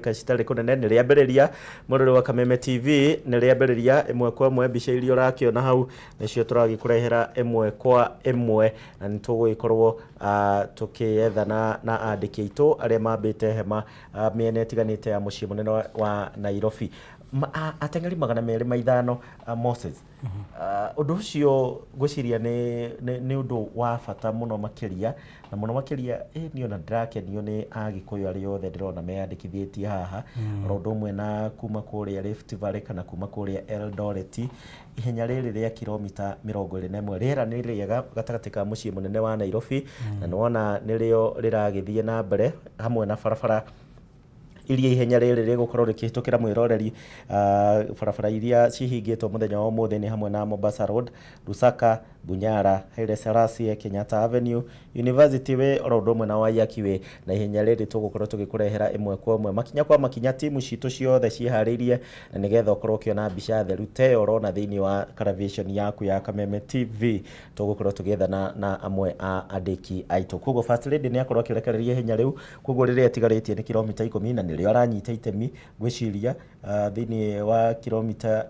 Citarĩ kũnene nĩ rĩambĩrĩria mũrũrũ wa Kameme TV nĩ rĩambĩrĩria ĩmwe kwa ĩmwe. Mbica iria ũrakĩona hau nĩcio tũragĩkũrehera ĩmwe kwa ĩmwe, na nĩ tũgũgĩkorwo tũkĩethana na andĩki aitũ arĩa mambĩte hema mĩena ĩtiganĩte ya mũciĩ mũnene wa Nairobi. Ateng'eri 205, Moses. Ũndũ ũcio ngwĩciria nĩ ũndũ wa bata mũno makĩria, na mũno makĩria niĩ ona ndĩrakenio nĩ Agĩkũyũ arĩa othe ndĩrona meyandĩkithĩtie haha, oro ũndũ ũmwe na kuma kũrĩa Rift Valley kana kuma kũrĩa Eldoret. Ihenya rĩrĩ rĩa kilomita 21, rĩera nĩ rĩega gatagatĩ ka mũciĩ mũnene wa Nairobi, na nĩwona nĩrĩo rĩragĩthiĩ na mbere hamwe na barabara iria ihenya rĩrĩ rĩgũkorwo rĩkĩhĩtũkĩra. Mwĩroreri, barabara iria cihingĩtwo mũthenya wa ũmũthĩ nĩ hamwe na Mombasa Road, Lusaka, Bunyala, Haile Selassie, Kenyatta Avenue, University Way, oro ũndũ ũmwe na Waiyaki Way. Na ihenya rĩrĩ tũgũkorwo tũgĩkũrehera ĩmwe kwa ĩmwe, makinya kwa makinya. Timu citũ ciothe ciĩharĩirie na nĩgetha ũkorwo ũkĩona mbica theru ta ĩyo ũrona thĩinĩ wa television yaku ya Kameme TV. Tũgũkorwo tũgĩethana na amwe a andĩki aitũ. Koguo First Lady nĩ akorwo akĩrekereria ihenya rĩu, koguo rĩrĩa ĩtigarĩtie nĩ kilomita 10, na nĩrĩo aranyita itemi ngwĩciria thĩinĩ wa kilomita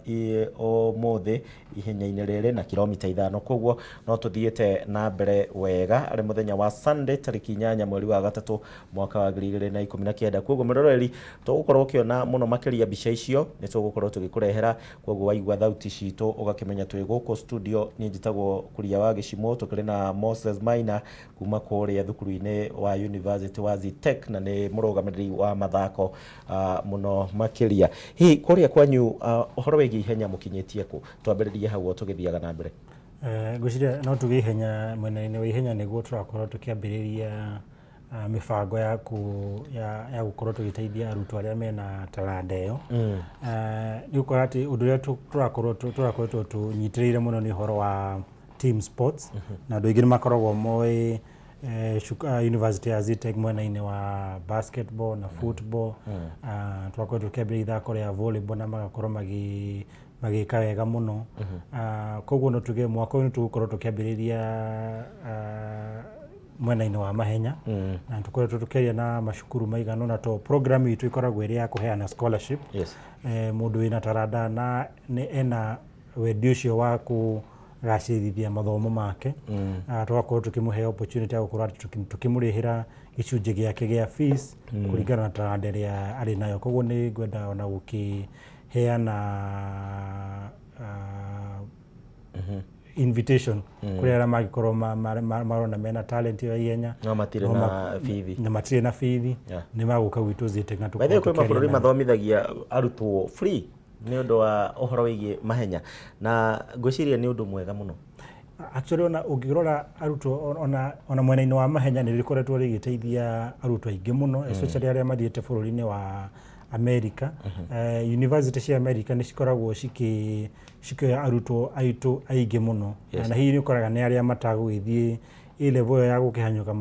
ũmũthĩ ihenya-inĩ rĩrĩ na kilomita 5. Koguo no tũthiĩte na mbere wega arĩ mũthenya wa Sunday tarĩki 8 mweri wa gatatũ mwaka wa 2019. Koguo mwĩroreri, tũgũkorwo ũkĩona mũno makĩria mbica icio nĩ tũgũkorwo tũgĩkũrehera. Koguo waigua thauti citũ ũgakĩmenya twĩ gũkũ studio. Niĩ njĩtagwo Kuria wa Gĩcimo, tũkĩrĩ na Moses Maina kuma kũrĩa thukuru-inĩ wa University wa Zetech, na nĩ mũrũgamĩrĩri wa mathako mũno makĩria. Hihi kũrĩa kwanyu ũhoro wĩgiĩ ihenya mũkinyĩtie kũ? Twambĩrĩrie hau o tũgĩthiaga na mbere. Ngwĩciria no tuge ihenya, mwena-inĩ wa ihenya nĩguo tũrakorwo tũkĩambĩrĩria mĩbango ya gũkorwo tũgĩteithia arutwo arĩa mena taranda ĩyo. Nĩ ũgũkora atĩ ũndũ ũrĩa tũrakorwo tũrakoretwo tũnyitĩrĩire mũno nĩ ũhoro wa team sports, na andũ aingĩ nĩ makoragwo moĩ University ya Zetech mwena-inĩ wa basketball na football. Tũgakorwo tũkĩambĩrĩria ithako rĩa volleyball na magakorwo magĩka wega mũno. Koguo no tuge mwaka ũyũ nĩ tũgũkorwo tũkĩambĩrĩria mwena-inĩ wa mahenya, na tũkoretwo tũkĩaria na macukuru maigana ũna to program itũ ĩkoragwo ĩrĩ ya kũheana scholarship. Mũndũ wĩna taranda na nĩ ena wendi ũcio wa kũgacĩrithia mathomo make, tũgakorwo tũkĩmũhe opportunity ya gũkorwo atĩ tũkĩmũrĩhĩra gĩcunjĩ gĩake gĩa fees kũringana na taranda ĩrĩa arĩ nayo. Koguo nĩ ngwenda ona gũkĩheana invitation kũrĩ arĩa mangĩkorwo marona mena talent ya ihenya no matirĩ no na bithi, na matirĩ na bithi, nĩ magũka gwitũ Zetech na By the way, tũkorwo kwĩ tũkĩaria mabũrũri nao. Mathomithagia arutwo free nĩ ũndũ wa ũhoro wĩgiĩ mahenya, na ngwĩciria nĩ ũndũ mwega mũno. Actually, ona ũngĩrora arutwo ona mwena-inĩ wa mahenya nĩ rĩkoretwo rĩgĩteithia arutwo aingĩ mũno, especially arĩa mathiĩte bũrũri-inĩ wa America. University cia America nĩ cikoragwo cikĩoya arutwo aitũ aingĩ mũno. Na hihi nĩ ũkoraga nĩ arĩa matagũgĩthiĩ A level ĩyo ya gũkĩhanyũka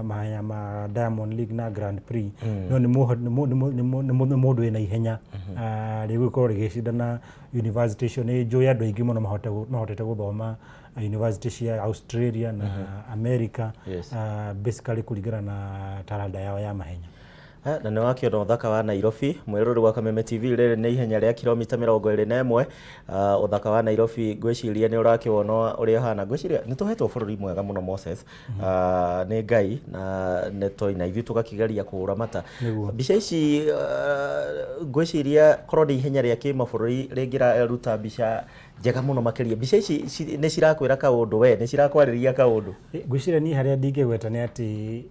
mahenya ma Diamond League na Grand Prix, no nĩ mũndũ wĩna ihenya rĩgũkorwo rĩgĩcindana university icio. Nĩ njũĩ andũ aingĩ mũno mahotete gũthoma university cia Australia na America, basically kũringana na taranda yao ya mahenya. Na nĩ wakĩona ũthaka wa Nairobi, mwĩrori wa Kameme TV. Rĩrĩ nĩ ihenya rĩa kilomita 21. Ũthaka wa Nairobi ngwĩciria nĩ ũrakĩwona ũrĩa ũhana. Ngwĩciria nĩ tũhetwo bũrũri mwega mũno, Moses, nĩ Ngai, na nĩ na ithuĩ tũgakĩgeria kũũramata. Mbica ici ngwĩciria korwo nĩ ihenya rĩa kĩmabũrũri rĩngĩraruta mbica njega mũno makĩria. Mbica ici nĩ cirakwĩra kaũndũ, we nĩ cirakwarĩria kaũndũ? Ngwĩciria niĩ harĩa ndingĩgweta nĩ atĩ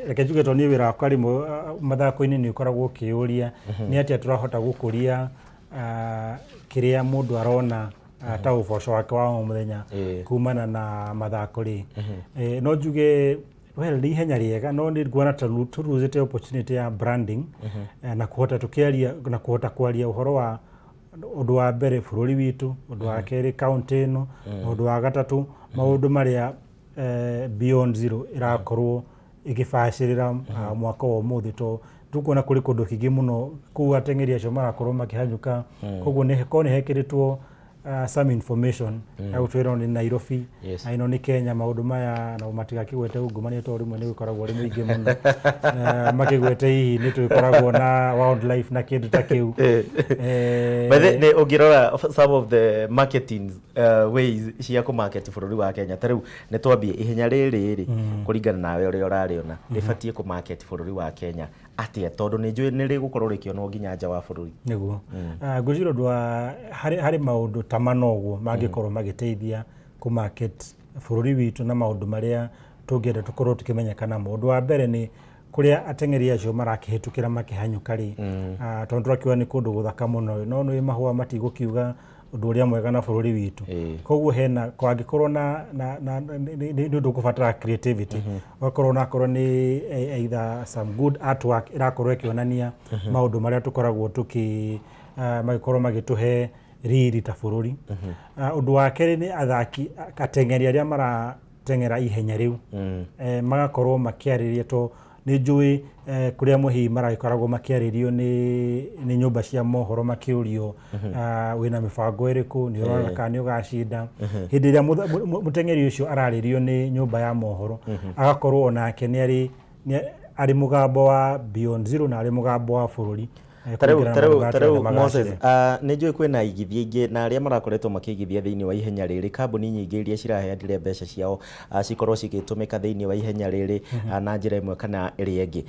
reke njuge tondũ niĩ wĩra wakwa rĩmwe mathako-inĩ nĩ ũkoragwo ũkĩũria nĩ atĩa tũrahota gũkũria kĩrĩa mũndũ arona ta ũboco wake wa o mũthenya kumana na mathako rĩ. No njuge well, nĩ ihenya rĩega, no nĩ nguona ta tũruzĩte opportunity ya branding na kũhota tũkĩaria na kũhota kwaria ũhoro wa ũndũ wa mbere bũrũri witũ, ũndũ wa kerĩ kaũntĩ ĩno, na ũndũ wa gatatũ maũndũ marĩa Beyond Zero ĩrakorwo ĩgĩbacĩrĩra mwaka wa ũmũthĩ, to tũkuona kũrĩ kũndũ kĩingĩ mũno kũu ateng'eri acio marakorwo makĩhanyũka. Koguo nĩ korwo nĩ hekĩrĩtwo some information ya gũtwĩra nĩ Nairobi, na ĩno nĩ Kenya. Maũndũ maya na matigakĩgwete ungumania, tondũ rĩmwe nĩ gũkoragwo ũrĩ mũingĩ mũno. Makĩgwete hihi nĩ tũgĩkoragwo na wildlife na kĩndũ ta kĩu. By the nĩ ũngĩrora some of the marketing ways cia kũmarket bũrũri wa Kenya, ta rĩu nĩ twambie ihenya rĩrĩ rĩ, kũringana nawe ũrĩa ũrarĩona, rĩbatiĩ kũmarket bũrũri wa Kenya atĩa? Tondũ nĩ njũĩ nĩ rĩgũkorwo rĩkĩonwo nginya nja wa bũrũri. Nĩguo. Ngwĩciria ũndũ wa harĩ maũndũ ta mana ũguo mangĩkorwo magĩteithia kũmarket bũrũri witũ na maũndũ marĩa tũngĩenda tũkorwo tũkĩmenyeka namo. Ũndũ wa mbere nĩ kũrĩa ateng'eri acio marakĩhĩtũkĩra makĩhanyũka rĩ, tondũ tũrakiuga nĩ kũndũ gũthaka mũno, no nĩ mahũa matigũkiuga ũndũ ũrĩa mwega na bũrũri witũ. Koguo hena kwangĩkorwo na nĩ ũndũ ũkũbatara creativity, ũgakorwo nakorwo nĩ either some good artwork ĩrakorwo ĩkĩonania maũndũ marĩa tũkoragwo tũkĩ magĩkorwo magĩtũhe riri ta bũrũri. Ũndũ wa kerĩ nĩ athaki, ateng'eri arĩa marateng'era ihenya rĩu, magakorwo makĩarĩria, to nĩ njũĩ kũrĩa amwe hihi maragĩkoragwo makĩarĩrio nĩ nyũmba cia mohoro makĩũrio, wĩna mĩbango ĩrĩkũ, nĩ ũrona kana nĩ ũgacinda. Hĩndĩ ĩrĩa mũteng'eri ũcio ararĩrio nĩ nyũmba ya mohoro, agakorwo onake nĩ arĩ mũgambo wa Beyond Zero na arĩ mũgambo wa bũrũri tarĩu kũringana na tarĩu maũndũ marĩa tarĩu tũrenda Moses, magacĩre. Nĩ njũĩ kwĩna aigithia aingĩ na arĩa marakoretwo makĩigithia thĩinĩ wa ihenya rĩrĩ, kambuni nyingĩ iria ciraheanire mbeca ciao cikorwo cigĩtũmĩka thĩinĩ wa ihenya rĩrĩ na njĩra ĩmwe kana ĩrĩa ĩngĩ.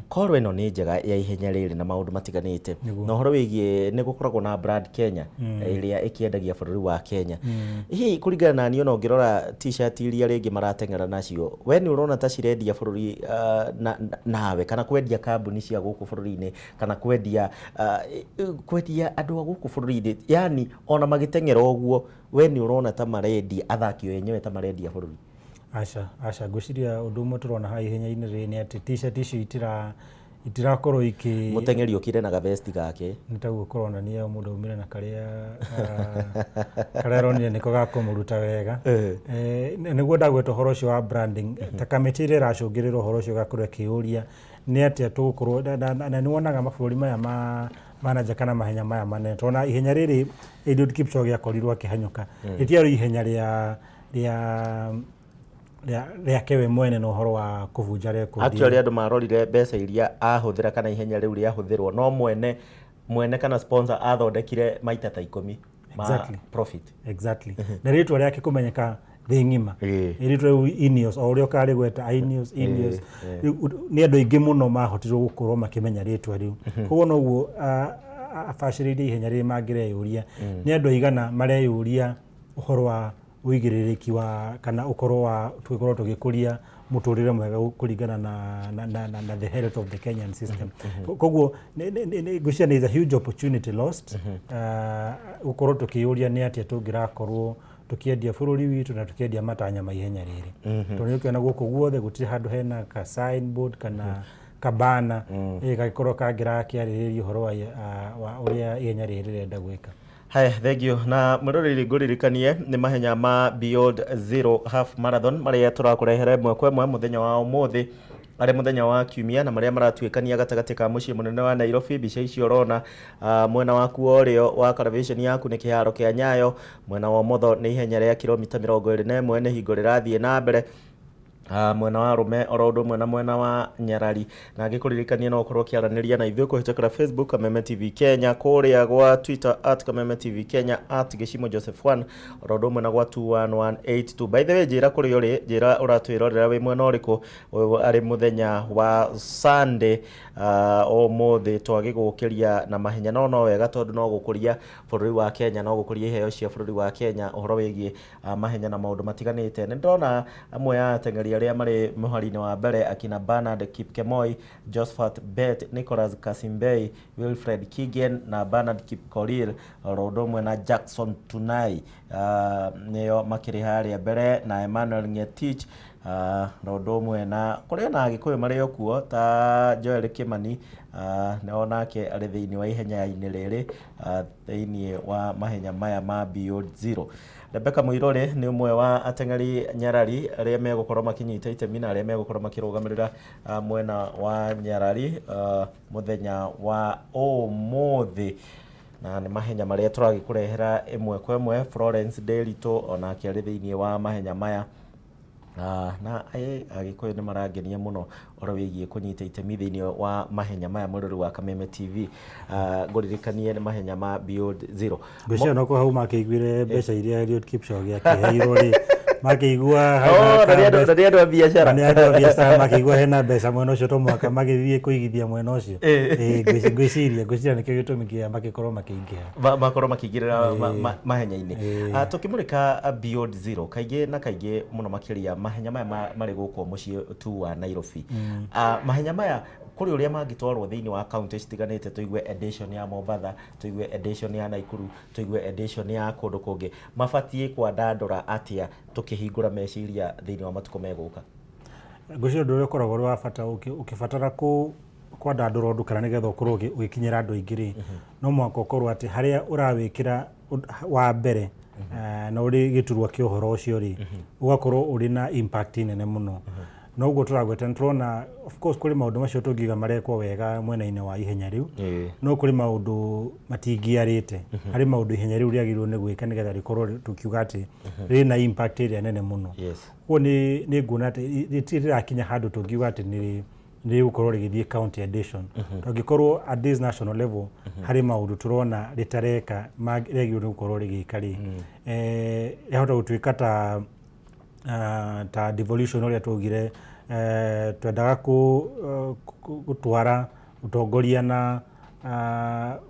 Korwo ĩno nĩ njega ya ihenya rĩrĩ na maũndũ matiganĩte, na ũhoro wĩgiĩ nĩ gũkoragwo na brand Kenya ĩrĩa ĩkĩendagia bũrũri wa Kenya, hihi kũringana na niĩ, ona ũngĩrora T-shirt iria rĩngĩ marateng'era nacio, we nĩ ũrona ta cirendia bũrũri nawe, kana kwendia kambuni cia gũkũ bũrũri-inĩ, kana kwendia andũ a gũkũ bũrũri-inĩ? Yani ona magĩteng'era ũguo, we nĩ ũrona ta marendia, athaki o enyewe ta marendia bũrũri? Aca, aca. Ngwĩciria ũndũ ũmwe tũrona haha ihenya-inĩ rĩrĩ nĩ atĩ T-shirt icio itirakorwo ikĩ Mũteng'eri okire na gavesti gake. Nĩ taguo kũronania mũndũ aumire na karĩa karĩa aronire nĩko gakũmũruta wega. Nĩguo ndagweta ũhoro ũcio wa branding, ta kamĩtĩ ĩrĩa ĩracũngĩrĩra ũhoro ũcio ĩgakorwo ĩkĩyũria nĩ atĩa tũgũkorwo na nĩ wonaga mabũrũri maya ma nanja kana mahenya maya manene, tondũ ihenya rĩrĩ Eliud Kipchoge akorirwo akĩhanyũka rĩtiarĩ ihenya rĩa rĩake we mwene na ũhoro wa kũbunja rekondi. Actually, andũ marorire mbeca iria ahũthĩra kana ihenya rĩu rĩahũthĩrwo, no mwene kana sponsor athondekire maita ta 10 ma profit. Exactly, na rĩtwa rĩake kũmenyeka thĩ ng'ima. Rĩtwa rĩu Ineos, o ũrĩa ũkarĩgweta Ineos, Ineos. Rĩu nĩ andũ aingĩ mũno mahotirwo gũkorwo makĩmenya rĩtwa rĩu. Koguo noguo abacĩrĩire ihenya rĩrĩ mangĩreyũria nĩ andũ aigana mareyũria ũhoro wa ũigĩrĩrĩki wa kana ũkorwo wa tũgĩkorwo tũgĩkũria mũtũrĩre mwega kũringana na the health of the Kenyan system. Koguo ngwĩciria nĩ is a huge opportunity lost, gũkorwo tũkĩyũria nĩ atĩa tũngĩrakorwo tũkĩendia bũrũri witũ na tũkĩendia matanya ma ihenya rĩrĩ, tondũ nĩ ũkĩona gũkũ guothe gũtirĩ handũ hena ka signboard kana kabana gagĩkorwo kangĩrakĩarĩrĩria ũhoro wa ũrĩa ihenya rĩrĩ rĩrenda gwĩka. Haya, thank you. Na mwĩroreri, ngũririkanie nĩ mahenya ma Beyond Zero Half Marathon marĩa tũrakũrehera ĩmwe kwa ĩmwe mũthenya wa ũmũthĩ, arĩ mũthenya wa kiumia, na marĩa maratuĩkania gatagatĩ ka mũciĩ mũnene wa Nairobi. Mbica icio ũrona mwena waku wa ũrĩo wa television yaku nĩ kĩharo kĩa Nyayo, mwena wa ũmotho nĩ ihenya rĩa kilomita 21, nĩ hingo rĩrathiĩ na mbere, mwena wa rũme oro ũndũ ũmwe na mwena wa nyarari. Na ngĩkũririkania no ũkorwo ũkĩaranĩria na ithuĩ kũhĩtũkĩra Facebook Kameme TV Kenya, kũrĩa gwa Twitter @KamemeTV Kenya, @GĩcimoJoseph1, oro ũndũ ũmwe na gwa 21182. By the way, njĩra kũrĩa ũrĩ, njĩra ũratwĩrorera wĩ mwena ũrĩkũ. Ũyũ arĩ mũthenya wa Sunday, ũmũthĩ twagĩgũkĩria na mahenya, no wega tondũ no gũkũria bũrũri wa Kenya, no gũkũria iheo cia bũrũri wa Kenya, ũhoro wĩgiĩ mahenya na maũndũ matiganĩte. Nĩ ndĩrona amwe a ateng'eri arĩa marĩ mũhari-inĩ wa mbere, akina Bernard Kipkemoi, Josephat Bet, Nicholas Kasimbei, Wilfred Kigen na Bernard Kipkorir, oro ũndũ ũmwe na Jackson Tunai, nĩo makĩrĩ harĩa mbere, na Emmanuel Ngetich, na ũndũ ũmwe na kũrĩ ona Agĩkũyũ marĩ o kuo ta Joel Kimani, nĩo nake arĩ thĩinĩ wa ihenya-inĩ rĩrĩ, thĩinĩ wa mahenya maya ma Beyond Zero. Rebecca Mũirũrĩ nĩ ũmwe wa ateng'eri nyarari arĩa megũkorwo makĩnyita itemi na arĩa megũkorwo makĩrũgamĩrĩra mwena wa nyarari mũthenya wa ũmũthĩ. Na nĩ mahenya marĩa tũragĩkũrehera ĩmwe kwa ĩmwe. Florence Nderitu onake arĩ thĩinĩ wa mahenya maya. Na Agĩkũyũ nĩ marangenia mũno ũhoro wĩgiĩ kũnyita itemi thĩinĩ wa mahenya maya. Mwĩrori wa Kameme TV, ngũririkanie nĩ mahenya ma Beyond Zero. Ngwĩciria no hau makĩiguire mbeca iria Eliud Kipchoge akĩheirwo rĩ, makĩigua Oh, na nĩ andũ a biacara. Na nĩ andũ a biacara, makĩigua hena mbeca mwena ũcio, to mũhaka magĩthiĩ kũigithia mwena ũcio. Ĩĩ, ngwĩciria nĩkĩo gĩtũmi kĩa makĩkorwo makĩingĩha. Makorwo makĩingĩrĩra mahenya-inĩ. Tũkĩmũrĩka Beyond Zero kaingĩ na kaingĩ mũno makĩria, mahenya maya marĩ gũkũ mũciĩ tu wa Nairobi. Mahenya maya kũrĩ ũrĩa mangĩtwarwo thĩinĩ wa kaunti citiganĩte, tũigue edition ya Mombatha, tũigue edition ya Nakuru, tũigue edition ya kũndũ kũngĩ, mabatiĩ kwandandũra atĩa tũkĩhingũra meciria thĩinĩ wa matukũ megũka? Ngwĩciria ũndũ ũrĩa ũkoragwo ũrĩ wa bata ũkĩbatara kwandandũra ũndũ kana nĩgetha ũkorwo ũgĩkinyĩra andũ aingĩ rĩ, no mũhaka ũkorwo atĩ harĩa ũrawĩkĩra wa mbere na ũrĩ gĩturwa kĩa ũhoro ũcio rĩ, ũgakorwo ũrĩ na impact nene mũno. Na ũguo tũragweta, nĩ tũrona of course kũrĩ maũndũ macio tũngiuga marekwo wega mwena-inĩ wa ihenya rĩu, no kũrĩ maũndũ matingĩarĩte harĩ maũndũ ihenya rĩu rĩagĩrĩirwo nĩ gwĩka nĩgetha rĩkorwo tũkiuga atĩ rĩna impact ĩrĩa nene mũno. Koguo nĩ nguona atĩ rĩtirĩ rĩrakinya handũ tũngiuga atĩ nĩ rĩgũkorwo rĩgĩthiĩ county edition, tũngĩkorwo at this national level harĩ maũndũ tũrona rĩtareka rĩagĩrĩirwo nĩ gũkorwo rĩgĩka rĩ, rĩahota gũtuĩka ta devolution ũrĩa twaugire, twendaga gũtwara ũtongoria na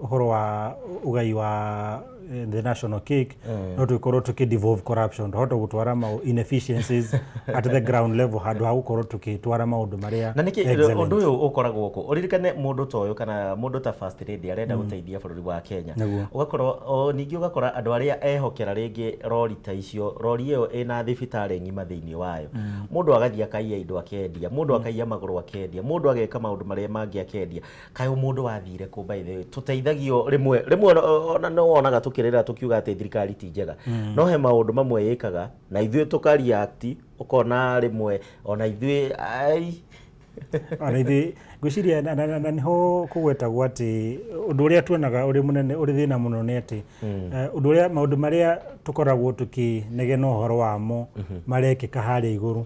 ũhoro wa ũgai wa the national cake, no tũgĩkorwo tũkĩ devolve corruption, twahota gũtwara inefficiencies at the ground level handũ ha gũkorwo tũgĩtwara maũndũ marĩa Na nĩkĩ excellent. Ũndũ ũyũ ũkoragwo kũ ũririkane mũndũ ta ũyũ kana mũndũ ta First Lady arenda gũteithia bũrũri wa Kenya? Ũgakorwo ningĩ ũgakora andũ arĩa ehokera rĩngĩ rori ta icio, rori ĩyo ĩna thibitarĩ ng'ima thĩinĩ wayo, mũndũ agathiĩ akaiya indo akendia, mũndũ akaiya magũrũ akendia, mũndũ ageka maũndũ marĩa mangĩ akendia. Kaĩ mũndũ wathire kũ? By the way, tũteithagio rĩmwe rĩmwe, ona nĩ wonaga tũkĩrĩra tũkiuga atĩ thirikari ti njega, no he maũndũ mamwe ĩkaga na ithuĩ tũka react, ũkona rĩmwe ona ithuĩ ai. Ona ithuĩ ngwĩciria na nĩho kũgwetagwo atĩ ũndũ ũrĩa tuonaga ũrĩ mũnene, ũrĩ thĩna mũno, nĩ atĩ ũndũ ũrĩa maũndũ marĩa tũkoragwo tũkĩnegena ũhoro wamo marekĩka harĩa igũrũ,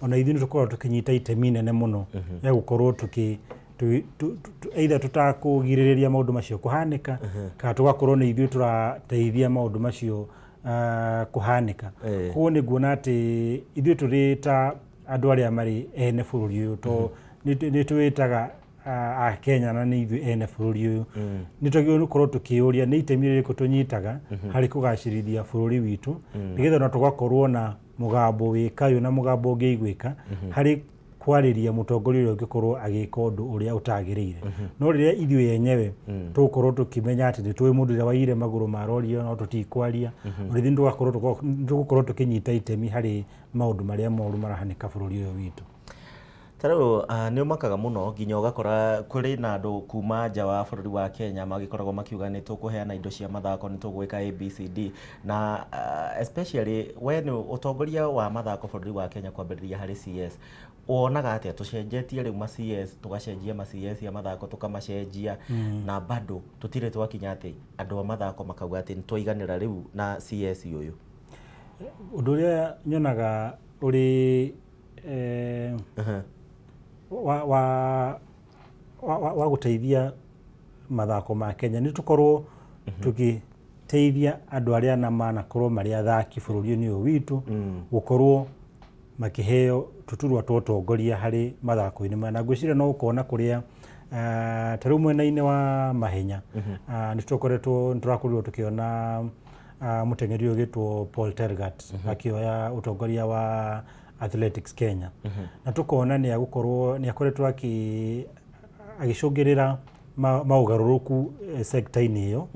ona ithuĩ nĩ tũkoragwo tũkĩnyita itemi nene mũno ya gũkorwo tũkĩ either tũtakũgirĩrĩria maũndũ macio kũhanĩka kana tũgakorwo nĩ ithuĩ tũrateithia maũndũ macio kũhanĩka. Koguo nĩ nguona atĩ ithuĩ tũrĩ ta andũ arĩa marĩ ene bũrũri ũyũ, to nĩ twĩtaga a Kenya na nĩ ithuĩ ene bũrũri ũyũ, nĩ twagĩrĩirwo nĩ gũkorwo tũkĩyũria nĩ itemi rĩrĩkũ tũnyitaga harĩ kũgacĩrithia bũrũri witũ, nĩgetha ona tũgakorwo na mũgambo wĩ kayũ na mũgambo ũngĩiguĩka harĩ kwarĩria mũtongoria ũrĩa ũngĩkorwo agĩka ũndũ ũrĩa ũtagĩrĩire. No rĩrĩa ithuĩ enyewe tũgũkorwo tũkĩmenya atĩ nĩ tũĩ mũndũ ũrĩa waiyire magũrũ ma rori ĩyo no tũtikwaria, ona ithuĩ nĩ tũgũkorwo tũkĩnyita itemi harĩ maũndũ marĩa moru marahanĩka bũrũri ũyũ witũ. Ta rĩu nĩ ũmakaga mũno nginya ũgakora kũrĩ na andũ kuma nja wa bũrũri wa Kenya magĩkoragwo makiuga nĩ tũkũheana indo cia mathako, nĩ tũgwĩka ABCD, na especially we nĩ ũtongoria wa mathako bũrũri wa Kenya, kwambĩrĩria harĩ CS, wonaga atĩa tũcenjetie rĩu ma CS, tũgacenjia ma CS ya mathako, tũkamacenjia, na bado tũtirĩ twakinya atĩ andũ a mathako makauga atĩ nĩ twaiganĩra rĩu na CS ũyũ? Ũndũ ũrĩa nyonaga ũrĩ wa gũteithia mathako ma Kenya nĩ tũkorwo tũgĩteithia andũ arĩa na manakorwo marĩ athaki bũrũri-inĩ ũyũ witũ gũkorwo makĩheo tũturwa twa ũtongoria harĩ mathako-inĩ maya. Na ngwĩciria no ũkona kũrĩa ta rĩu mwena-inĩ wa mahenya nĩ tũkoretwo, nĩ tũrakorirwo tũkĩona mũteng'eri ũyũ ũgĩtwo Paul Tergat akĩoya ũtongoria wa Athletics Kenya, na tũkona nĩ agũkorwo nĩ akoretwo agĩcũngĩrĩra maũgarũrũku sector-inĩ ĩyo,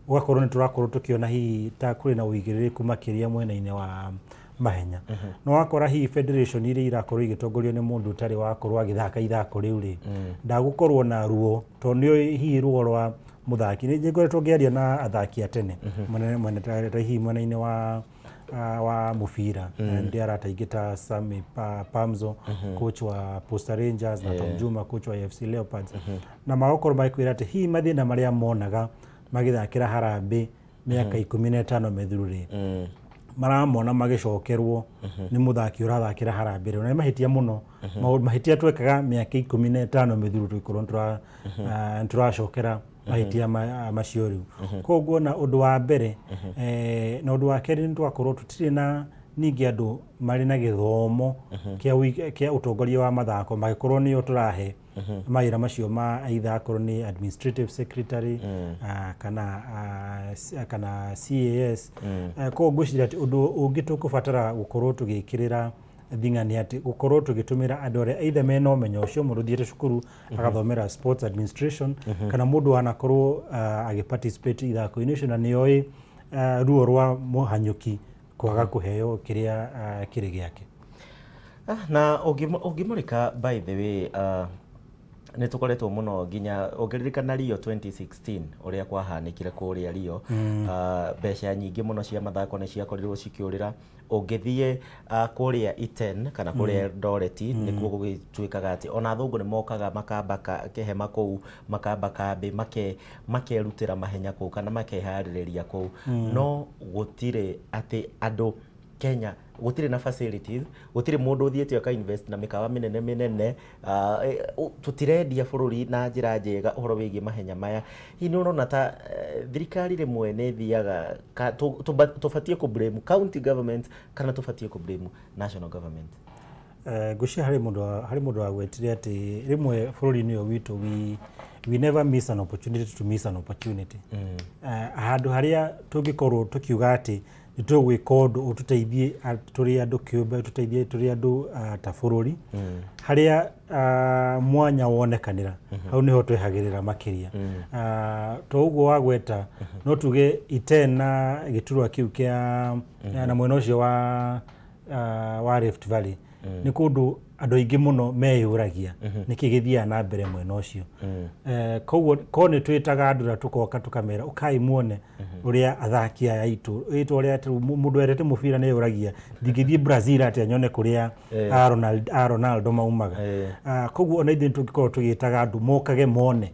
ũgakorwo nĩ tũrakorwo tũkĩona hihi ta kũrĩ na ũigĩrĩrĩku makĩria mwena-inĩ wa mahenya. No wakora hihi federation iria irakorwo igĩtongorio nĩ mũndũ ũtarĩ wakorwo agĩthaka ithako rĩu rĩ, ndagũkorwo na ruo, tondũ nĩ hihi ruo rwa mũthaki. Nĩ ngoretwo ngĩaria na athaki a tene mwena ta hihi mwena-inĩ wa mũbira, ndĩ arata aingĩ ta Sami Pamzo, coach wa Posta Rangers, na Tom Juma, coach wa AFC Leopards, na magakorwo magĩkwĩra atĩ hihi mathĩna marĩa monaga. Magĩthakĩra Harambee mĩaka 15 mĩthiru rĩ, maramona magĩcokerwo nĩ mũthaki ũrathakĩra Harambee rĩu, na nĩ mahĩtia mũno. Maũndũ mahĩtia twekaga mĩaka 15 mĩthiru, tũgĩkorwo nĩtũracokera mahĩtia macio rĩu. Koguo na ũndũ wa mbere, na ũndũ wa kerĩ, nĩ twakorwo tũtirĩ na ningĩ andũ marĩ na gĩthomo kĩa ũtongoria wa mathako mangĩkorwo nĩo tũrahe mawĩra macio ma either akorwo nĩ administrative secretary kana CAS. Koguo ngwĩciria atĩ ũndũ ũngĩ tũkũbatara gũkorwo tũgĩkĩrĩra thing'a nĩ atĩ gũkorwo tũgĩtũmĩra andũ arĩa either mena ũmenyo ũcio, mũndũ ũthiĩte cukuru agathomera sports administration, kana mũndũ wanakorwo agĩ participate ithako-inĩ icio na nĩoĩ ruo rwa mũhanyũki kwaga kũheo kĩrĩa kĩrĩ gĩake. Na ũngĩmũrĩka, by the way, nĩ tũkoretwo mũno nginya ũngĩririkana Rio 2016 ũrĩa kwahanĩkire kũrĩa Rio, mbeca nyingĩ mũno cia mathako nĩ ciakorirwo cikĩũrĩra. Ũngĩthiĩ kũrĩa Iten kana kũrĩa Eldoret, nĩkuo gũgĩtuĩkaga atĩ ona athũngũ nĩ mokaga makamba kĩhema kũu, makamba kambĩ, makerutĩra mahenya kũu kana makeharĩrĩria kũu, no gũtirĩ atĩ andũ Kenya gũtirĩ na facilities, gũtirĩ mũndũ ũthiĩte aka invest na mĩkawa mĩnene mĩnene. Tũtirendia bũrũri na njĩra njega ũhoro wĩgiĩ mahenya maya. Hihi nĩ ũrona ta thirikari rĩmwe nĩ ĩthiaga tũbatiĩ kũ blame county government kana tũbatiĩ kũ blame national government? Ngwĩciria harĩ mũndũ wagwetire atĩ rĩmwe bũrũri-inĩ ũyũ witũ we never miss an opportunity to miss an opportunity. Handũ harĩa tũngĩkorwo tũkiuga atĩ nĩ tũgwĩka ũndũ ũtũteithie tũrĩ andũ kĩũmbe, ũtũteithie tũrĩ andũ ta bũrũri, harĩa mwanya wonekanĩra, hau nĩho twehagĩrĩra makĩria. To ũguo wagweta, no tuge Iten na gĩturwa kĩu kĩa na mwena ũcio wa Rift Valley nĩ kũndũ andũ aingĩ mũno meyũragia nĩkĩ gĩthiaga na mbere mwena ũcio. Koguo korwo nĩ twĩtaga andũ na tũkoka tũkamera, "Ũkai muone ũrĩa athaki aya aitũ ĩtwa ũrĩa," rĩu mũndũ wendete mũbira nĩ eyũragia, "Ndingĩthiĩ Brazil atĩa nyone kũrĩa a Ronaldo maumaga?" Koguo ona ithuĩ nĩ tũngĩkorwo tũgĩtaga andũ mokage mone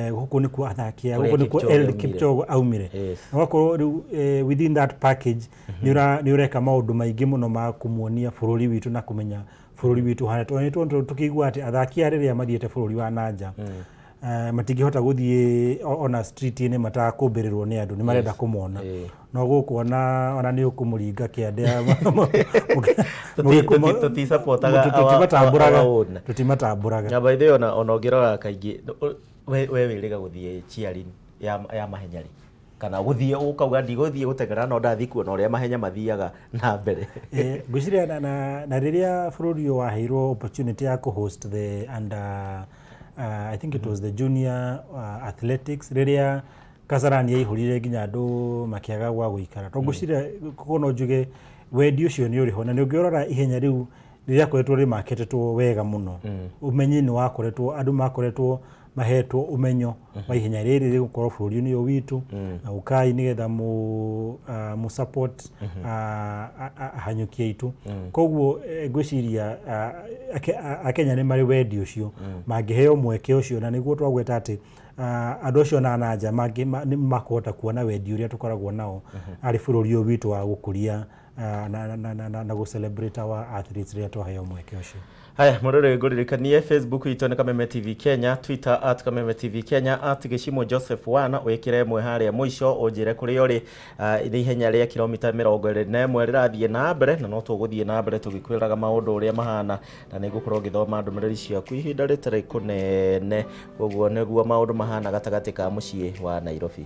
gũkũ nĩkuo athaki aya, Kũrĩa gũkũ nĩkuo Kipchoge Eliud aumire. Kipchoge aumire. Na ũgakorwo rĩu within that package nĩ ũreka maũndũ maingĩ mũno ma kũmuonia bũrũri witũ na kũmenya bũrũri witũ ũhana. Tondũ nĩ tũkĩigua atĩ athaki aya rĩrĩa mathiĩte bũrũri wa nanja, matingĩhota gũthiĩ ona street-inĩ matakũmbĩrĩrwo nĩ andũ nĩ marenda kũmona. No gũkũ ona nĩ ũkũmũringa kĩande. Tũtisupportaga Tũtimatambũraga. our own. Tũtimatambũraga. Na by the way, ona ũngĩrora kaingĩ, we wĩrĩga gũthiĩ cheering ya mahenya rĩ, kana gũthiĩ ũkauga ndigũthiĩ gũteng'era no ndathiĩ kuona ũrĩa mahenya mathiaga na mbere? Ngwĩciria na rĩrĩa bũrũri ũyũ waheirwo opportunity ya kũ-host the under, I think it was the junior athletics, rĩrĩa Kasarani yaihũrire nginya andũ makĩaga gwa gũikara, tondũ ngwĩciria koguo no njuge wendi ũcio nĩ ũrĩ ho. Na nĩ ũngĩrora ihenya rĩu rĩakoretwo rĩmakĩtĩtwo wega mũno, ũmenyi nĩ wakoretwo, andũ makoretwo mahetwo ũmenyo wa ihenya rĩrĩ rĩgũkorwo bũrũri-inĩ ũyũ witũ, na ũkai nĩgetha mũ support ahanyũki aitũ. Koguo ngwĩciria Akenya nĩ marĩ wendi ũcio mangĩheo mweke ũcio, na nĩguo twagweta atĩ andũ acio na nja nĩ makũhota kuona wendi ũrĩa tũkoragwo nao arĩ bũrũri ũyũ witũ wa gũkũria na gũ celebrate our athletes rĩrĩa twaheo mweke ũcio. Haya, mũrore, ngũririkanie Facebook itũ nĩ Kameme TV Kenya, Twitter @KamemeTV Kenya, @GĩcimoJoseph 1, wĩkĩre ĩmwe harĩa mũico ũnjĩre kũrĩa ũrĩ. Nĩ ihenya rĩa kilomita 21 rĩrathiĩ na mbere, na no tũgũthiĩ na mbere tũgĩkwĩraga maũndũ ũrĩa mahana, na nĩ ngũkorwo ngĩthoma ndũmĩrĩri ciaku ihinda rĩtarĩ kũnene. Koguo nĩguo maũndũ mahana gatagatĩ ka mũciĩ wa Nairobi.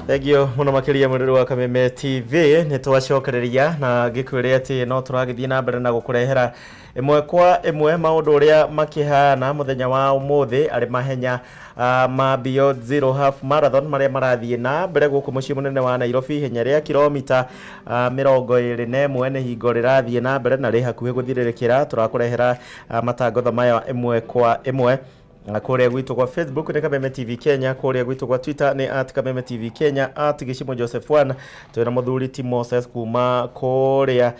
Thank you muno makiria mwirori wa Kameme TV. Nĩ twacokereria na ngĩkwĩre atĩ no tũragĩthiĩ na mbere na gũkũrehera ĩmwe kwa ĩmwe maũndũ ũrĩa makĩhana mũthenya wa ũmũthĩ, arĩ mahenya ma Beyond Zero Half Marathon marĩa marathiĩ na mbere gũkũ mũciĩ mũnene wa Nairobi. Ihenya rĩa kilomita 21 nĩ hingo rĩrathiĩ na mbere na rĩ hakuhĩ gũthirĩrĩkĩra. Tũrakũrehera matangatho maya ĩmwe kwa ĩmwe. Na kũrĩa gwitũ gwa Facebook nĩ Kameme TV Kenya, kũrĩa gwitũ gwa Twitter nĩ @KamemeTV Kenya, @GĩcimoJoseph 1. Twĩna mũthuri ti Moses kuma kũrĩa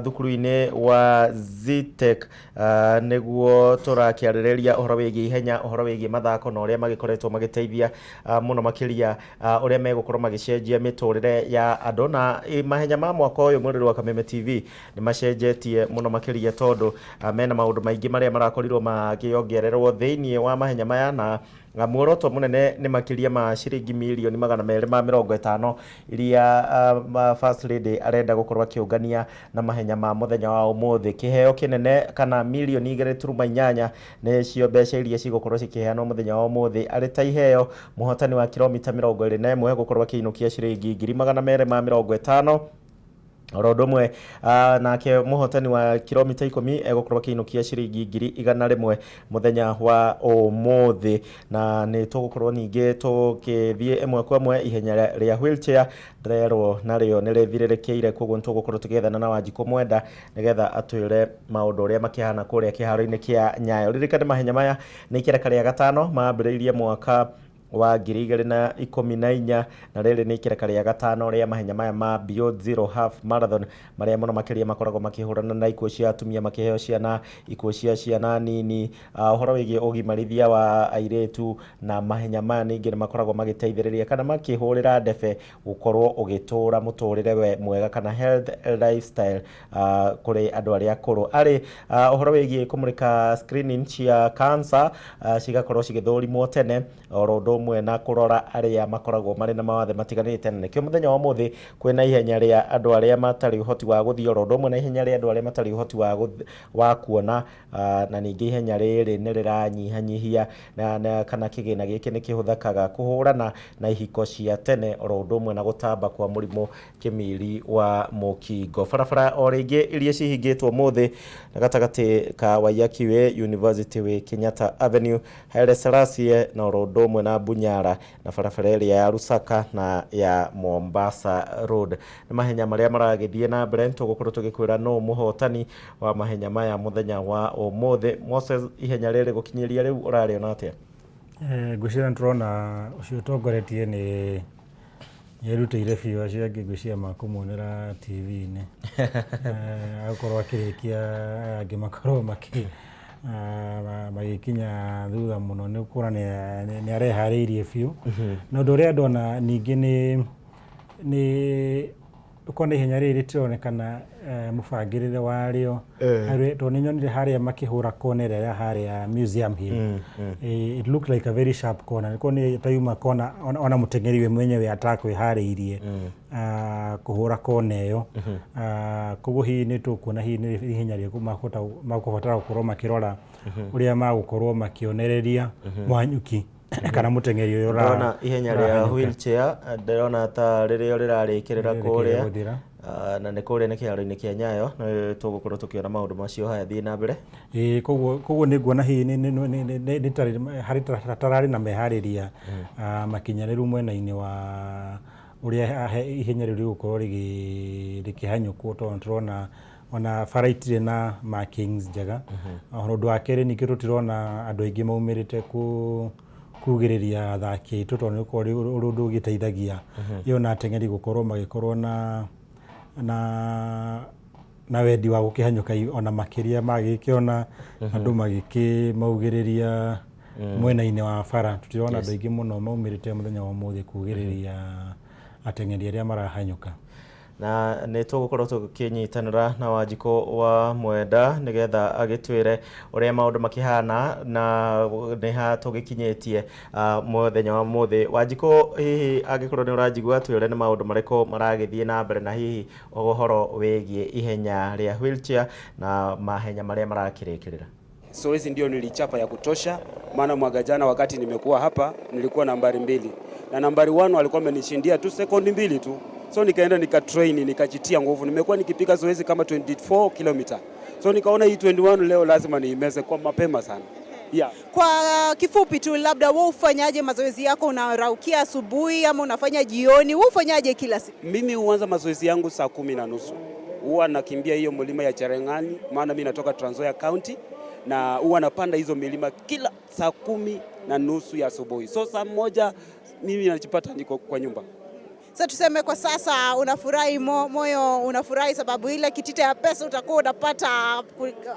thukuru-inĩ wa Zetech, nĩguo tũrakĩarĩrĩria ũhoro wĩgiĩ ihenya, ũhoro wĩgiĩ mathako na ũrĩa magĩkoretwo magĩteithia mũno makĩria, ũrĩa megũkorwo magĩcenjia mĩtũrĩre ya andũ. Na mahenya ma mwaka ũyũ, mwĩrori wa Kameme TV, nĩ macenjetie mũno makĩria tondũ mena maũndũ maingĩ marĩa marakorirwo makĩongererwo thĩinĩ wa mahenya maya, na muoroto mũnene nĩ makĩria ma ciringi mirioni 250 iria First Lady arenda gũkorwo akĩũngania na mahenya ma mũthenya wa ũmũthĩ. Kĩheo kĩnene kana mirioni 2.8 nĩcio mbeca iria cigũkorwo cikĩheanwo mũthenya wa ũmũthĩ arĩ ta iheo. Mũhotani wa kilomita 21 gũkorwo akĩinũkia ciringi 250,000. Oro ũndũ ũmwe nake mũhotani wa kilomita 10 egũkorwo akĩinũkia ciringi 100,000 mũthenya wa ũmũthĩ. Na nĩ tũgũkorwo ningĩ tũgĩthiĩ ĩmwe kwa ĩmwe ihenya rĩa wheelchair, ndĩrerwo narĩo nĩ rĩthirĩrĩkĩire, koguo nĩ tũgũkorwo tũgĩethana na Wanjikũ Mwenda nĩgetha atwĩre maũndũ ũrĩa makĩhana kũrĩa kĩharo-inĩ kĩa Nyayo. Ririkane mahenya maya nĩ ikereka rĩa gatano, mambĩrĩirie mwaka wa 2014, na rĩrĩ nĩ ikereka rĩa gatano rĩa mahenya maya ma Beyond Zero Half Marathon, marĩa mũno makĩria makoragwo makĩhũrana na ikuũ cia atumia makĩheo ciana, ikuũ cia ciana nini, ũhoro wĩgiĩ ũgimarithia wa airĩtu. Na mahenya maya ningĩ nĩ makoragwo magĩteithĩrĩria kana makĩhũrĩra ndebe gũkorwo ũgĩtũra mũtũrĩre we mwega kana health lifestyle kũrĩ andũ arĩa akũrũ, arĩ ũhoro wĩgiĩ kũmũrĩka screening cia cancer, cigakorwo cigĩthũrimwo tene, oro ũndũ ũmwe na kũrora arĩa makoragwo marĩ na mawathe matiganĩte. Na nĩkĩo mũthenya wa ũmũthĩ kwĩna ihenya rĩa andũ arĩa matarĩ ũhoti wa gũthiĩ, oro ũndũ ũmwe na ihenya rĩa andũ arĩa matarĩ ũhoti wa kuona. Na ningĩ ihenya rĩrĩ nĩ rĩranyihanyihia na kana kĩgĩna gĩkĩ nĩ kĩhũthĩkaga kũhũrana na ihiko cia tene, oro ũndũ ũmwe na gũtamba kwa mũrimũ kĩmiri wa mũkingo. Barabara o rĩngĩ iria cihingĩtwo ũmũthĩ na gatagatĩ ka Waiyaki Way, University Way, Kenyatta Avenue, Haile Selassie na oro ũndũ ũmwe na Bunyara, na barabara ĩrĩa ya Lusaka na ya Mombasa Road. Nĩ mahenya marĩa maragĩthiĩ na mbere, tũgũkorwo tũgĩkwĩra nũ mũhotani wa mahenya maya mũthenya wa ũmũthĩ. Moses, ihenya rĩrĩ gũkinyĩria rĩu ũrarĩona atĩa? Ngwĩciria nĩ tũrona ũcio ũtongoretie nĩ nĩerutĩire biũ, acio angĩ ngwĩciria makũmuonera TV-inĩ. Agakorwo akĩrĩkia, aya angĩ makorwo magĩkinya thutha mũno, nĩ kuona nĩ areharĩirie biũ. Na ũndũ ũrĩa ndona ningĩ nĩ ũkona ihenya rĩrĩ rĩtironekana mũbangĩrĩre warĩo, tondũ nĩ nyonire harĩa makĩhũra kona ĩrĩa ya harĩa Museum Hill. It looked like a very sharp corner, nĩkuo nĩ tauma kona ona mũteng'eri we mwenyewe atakwĩharĩirie kũhũra kona ĩyo. Koguo hihi nĩ tũkuona hihi nĩ ihenya rĩrĩkũ makũbatara gũkorwo makĩrora ũrĩa magũkorwo makĩonereria mũhanyũki kana mũteng'eri ũyũ. Ndĩrona ihenya rĩa wheelchair, ndĩrona ta rĩrĩo rĩrarĩkĩrĩra kũrĩa, na nĩ kũrĩa nĩ kĩharo-inĩ kĩa Nyayo, nĩ tũgũkorwo tũkĩona maũndũ macio. Haya, thiĩ na mbere. Ĩĩ, koguo nĩ nguona hihi nĩ harĩ hatararĩ na meharĩria makinyanĩru mwena-inĩ wa ũrĩa ihenya rĩu rĩgũkorwo rĩkĩhanyũkwo, tondũ tũrona ona bara itirĩ na markings njega. Ona ũndũ wa kerĩ, ningĩ tũtirona andũ aingĩ maumĩrĩte kugĩrĩria athaki aitũ, tondũ nĩ ũkorwo ũrĩ ũndũ ũgĩteithagia ĩyo na ateng'eri gũkorwo magĩkorwo na wendi wa gũkĩhanyũka ona makĩria magĩkĩona andũ magĩkĩmaugĩrĩria mwena-inĩ wa bara. Tũtirona andũ aingĩ mũno maumĩrĩte mũthenya wa ũmũthĩ kugĩrĩria ateng'eri arĩa marahanyũka. Na nĩ tũgũkorwo tũkĩnyitanĩra na Wanjikũ wa Mwenda nĩgetha agĩtwĩre ũrĩa maũndũ makĩhana na nĩ ha tũgĩkinyĩtie mũthenya wa ũmũthĩ. Wanjikũ, hihi angĩkorwo nĩ ũranjigua, twĩre nĩ maũndũ marĩkũ maragĩthiĩ na mbere na hihi ũhoro wĩgiĩ ihenya rĩa wheelchair na mahenya marĩa marakĩrĩkĩrĩra. Zoezi ndio nilichapa ya kutosha, maana mwaka jana wakati nimekuwa hapa nilikuwa nambari 2. Na nambari 1 alikuwa amenishindia tu sekundi 2 tu. So nikaenda nikatrain, nikajitia nguvu. Nimekuwa nikipiga zoezi kama 24 km. So nikaona hii 21 leo lazima niimeze kwa mapema sana. Yeah. Kwa kifupi tu, labda wewe ufanyaje mazoezi yako? Unaraukia asubuhi ama unafanya jioni? Wewe ufanyaje kila siku? Mimi huanza mazoezi yangu saa 10:30. Huwa nakimbia hiyo mlima ya Cherengani, maana mimi natoka Trans Nzoia County, na huwa napanda hizo milima kila saa 10:30 ya asubuhi. So saa 1 mimi najipata niko kwa nyumba. Sasa tuseme kwa sasa unafurahi, moyo unafurahi sababu ile kitita ya pesa utakuwa unapata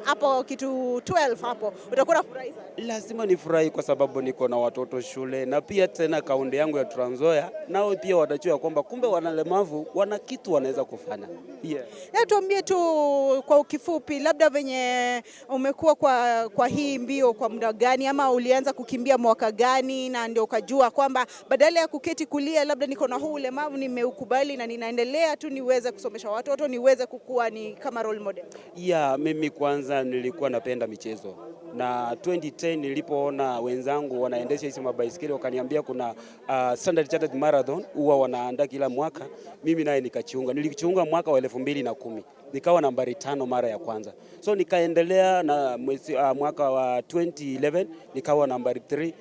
hapo kitu 12 hapo, utakuwa unafurahi sana. Lazima nifurahi kwa sababu niko na watoto shule, na pia tena kaunti yangu ya Trans Nzoia nao pia watajua kwamba kumbe wanalemavu wana kitu wanaweza kufanya. Yeah. Na tuambie tu kwa kifupi, labda venye umekuwa kwa hii mbio kwa muda gani, ama ulianza kukimbia mwaka gani na ndio ukajua kwamba badala ya kuketi kulia, labda niko na huu ulemavu nimeukubali na ninaendelea tu niweze kusomesha watoto, niweze kukua ni kama role model? Yeah, mimi kwanza nilikuwa napenda michezo, na 2010 nilipoona wenzangu wanaendesha hizi mabaisikeli wakaniambia kuna Standard Chartered Marathon huwa wanaandaa kila mwaka, mimi naye nikajiunga. Nilijiunga mwaka wa 2010, nikawa nambari 5 mara ya kwanza. So nikaendelea na mwaka wa 2011 nikawa nambari 3,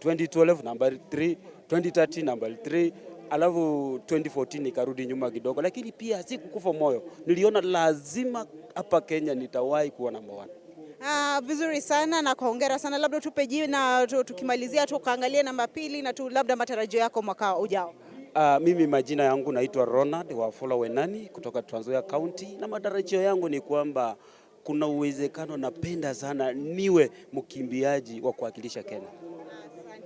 2012 nambari 3, 2013 nambari 3, alafu 2014 nikarudi nyuma kidogo, lakini pia sikukufa moyo. Niliona lazima hapa Kenya nitawahi kuwa namba 1. Vizuri sana na hongera sana. Labda tupe jina tukimalizia tukaangalie namba 2 na tu labda matarajio yako mwaka ujao. Mimi majina yangu naitwa Ronald Wafula Wenani kutoka Trans Nzoia County, na matarajio yangu ni kwamba kuna uwezekano, napenda sana niwe mkimbiaji wa kuwakilisha Kenya.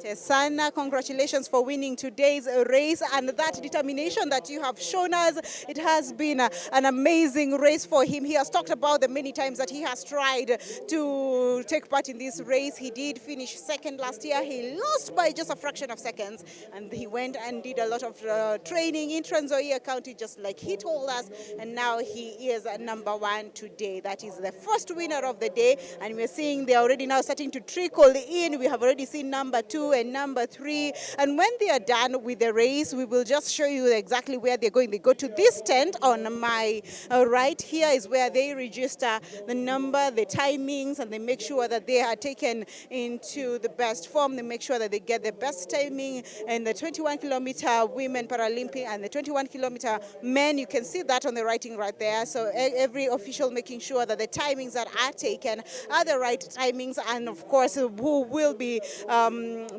Asante sana. Congratulations for winning today's race and that determination that you have shown us. It has been an amazing race for him. He has talked about the many times that he has tried to take part in this race. He did finish second last year. He lost by just a fraction of seconds, and he went and did a lot of training in Trans Nzoia County, just like he told us, and now he is number 1 today. That is the first winner of the day, and we're seeing they're already now starting to trickle in. We have already seen number 2 and number 3, and when they are done with the race, we will just show you exactly where they're going. They go to this tent on my right. Here is where they register the number, the timings, and they make sure that they are taken into the best form. They make sure that they get the best timing in the 21 kilometer women Paralympic and the 21 kilometer men. You can see that on the writing right there. So every official making sure that the timings that are taken are the right timings, and of course who will be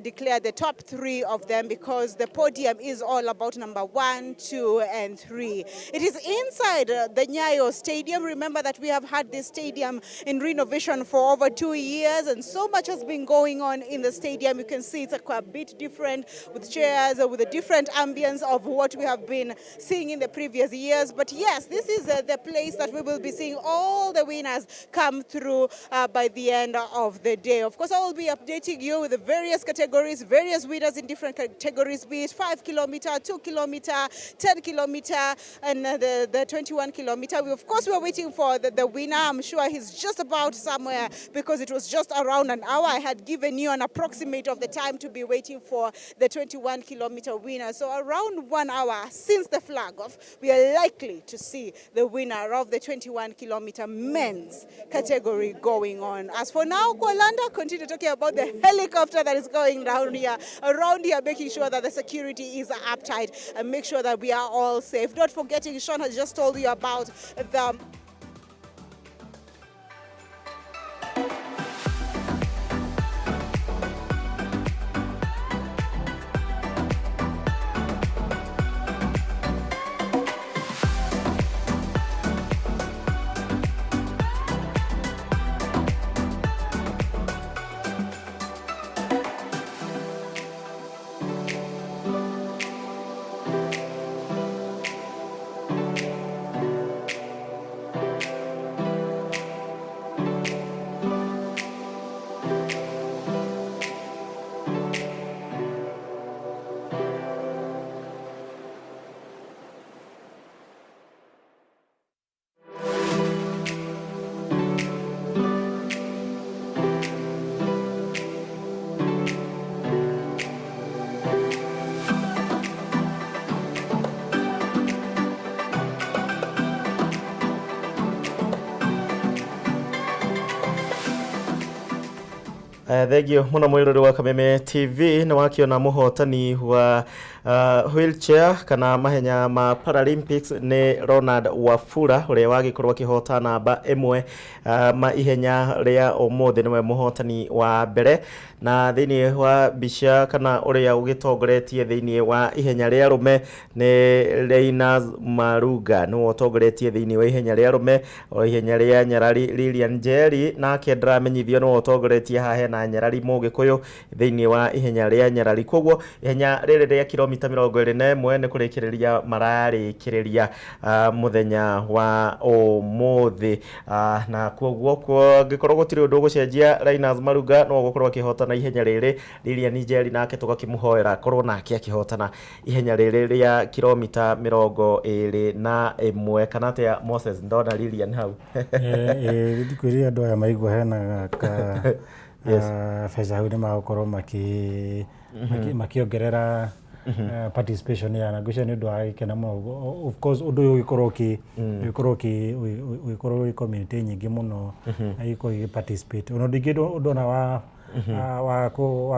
declared the top 3 of them, because the podium is all about number 1, 2 and 3. It is inside the Nyayo Stadium. Remember that we have had this stadium in renovation for over 2 years, and so much has been going on in the stadium. You can see it's a bit different, with chairs, with a different ambience of what we have been seeing in the previous years. But yes, this is the place that we will be seeing all the winners come through by the end of the day. Of course, I will be updating you with the various categories, various winners in different categories, be it 5 kilometer, 2 kilometer, 10 kilometer, and the 21 kilometer. We, of course, we are waiting for the winner. I'm sure he's just about somewhere, because it was just around an hour. I had given you an approximate of the time to be waiting for the 21 kilometer winner. So around 1 hour since the flag off, we are likely to see the winner of the 21 kilometer men's category going on. As for now, Kwalanda, continue talking about the helicopter that is going down here, around here, making sure that the security is uptight and make sure that we are all safe. Not forgetting, Sean has just told you about the Thengio muno mwirori wa Kameme TV. Nĩ wakiona mũhotani wa wheelchair kana mahenya ma Paralympics nĩ Ronald Wafula, ũrĩa wagĩkorwo akĩhota namba 1 ma ihenya rĩa ũmũthĩ. Nĩwe mũhotani wa mbere, na thĩinĩ wa mbica kana ũrĩa ũgĩtongoretie thĩinĩ wa ihenya rĩa arũme nĩ Reinas Maruga, nĩwe ũtongoretie thĩinĩ wa ihenya rĩa arũme. O ihenya rĩa nyarari, Lilian Njeri nake ndaramenyithio nĩwe ũtongoretie. Haha hena nyarari mũgĩkũyũ thĩinĩ wa ihenya rĩa nyarari. Koguo ihenya rĩrĩ rĩa kilomita 21 nĩ kũrĩkĩrĩria mararĩkĩrĩria mũthenya wa ũmũthĩ, na koguo kũngĩkorwo gũtirĩ ũndũ ũgũcenjia, Rainas Maruga no ũgũkorwo akĩhotana ihenya rĩrĩ. Lilian Njeri nake tũgakĩmũhoera akorwo nake akĩhotana ihenya rĩrĩ rĩa kilomita 21, kana atĩa, Moses? Ndona Lilian hau. Ndikwĩrire andũ aya maigua hena ka beca hau nĩ magũkorwo makĩongerera participation ya, na ngwĩciria nĩ ũndũ wa gĩkeno mũno. Of course, ũndũ ũyũ ũgĩkorwo wĩ community nyingĩ mũno igĩkorwo igĩ participate. Ona ũndũ ingĩ ndona wa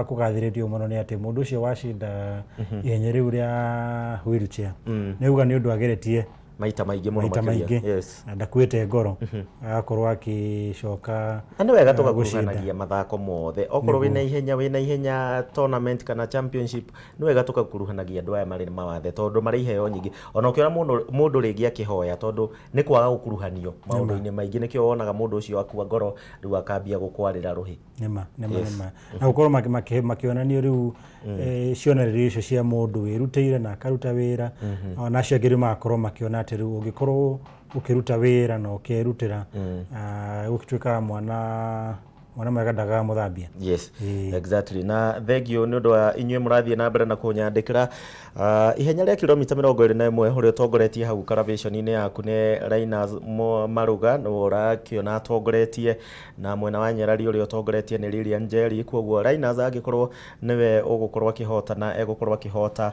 kũgathĩrĩrio mũno nĩ atĩ mũndũ ũcio wacinda ihenya rĩu rĩa wheelchair nĩ auga nĩ ũndũ ageretie maita maingĩ mũno maita makĩria. Maingĩ na ndakuĩte ngoro, agakorwo agĩcoka Na nĩ wega gũcinda. Tũgakuruhanagia mathako mothe, okorwo wĩna ihenya tournament kana championship, nĩ wega tũgakuruhanagia andũ aya marĩ mawathe, tondũ marĩ iheo nyingĩ. Ona ũkĩona mũndũ rĩngĩ akĩhoya tondũ nĩ kwaga gũkuruhanio maũndũ-inĩ maingĩ, nĩkĩo wonaga mũndũ ũcio akua ngoro rĩu akambia gũkwarĩra rũhĩ. Nĩma, nĩma. Nĩma, na gũkorwo makĩonanio rĩu cionereria icio cia mũndũ wĩrutĩire na akaruta wĩra, ona acio angĩ rĩu magakorwo makĩona atĩ rĩu ũngĩkorwo ũkĩruta wĩra na ũkerutĩra, gũgĩtuĩkaga mwana mwega ndagaga mũthambia. Exactly, na thengio nĩ ũndũ wa inyuĩ mũrathiĩ na mbere na kũnyandĩkĩra. Ihenya rĩa kilomita 21, ũrĩa ũtongoretie hau karavĩconi-inĩ yaku nĩ Rainas Maruga, nĩwe ũrakĩona atongoretie, na mwena wa nyarari ũrĩa ũtongoretie nĩ Lilian Njeri. Koguo Rainas angĩkorwo nĩwe ũgũkorwo akĩhotana, egũkorwo akĩhota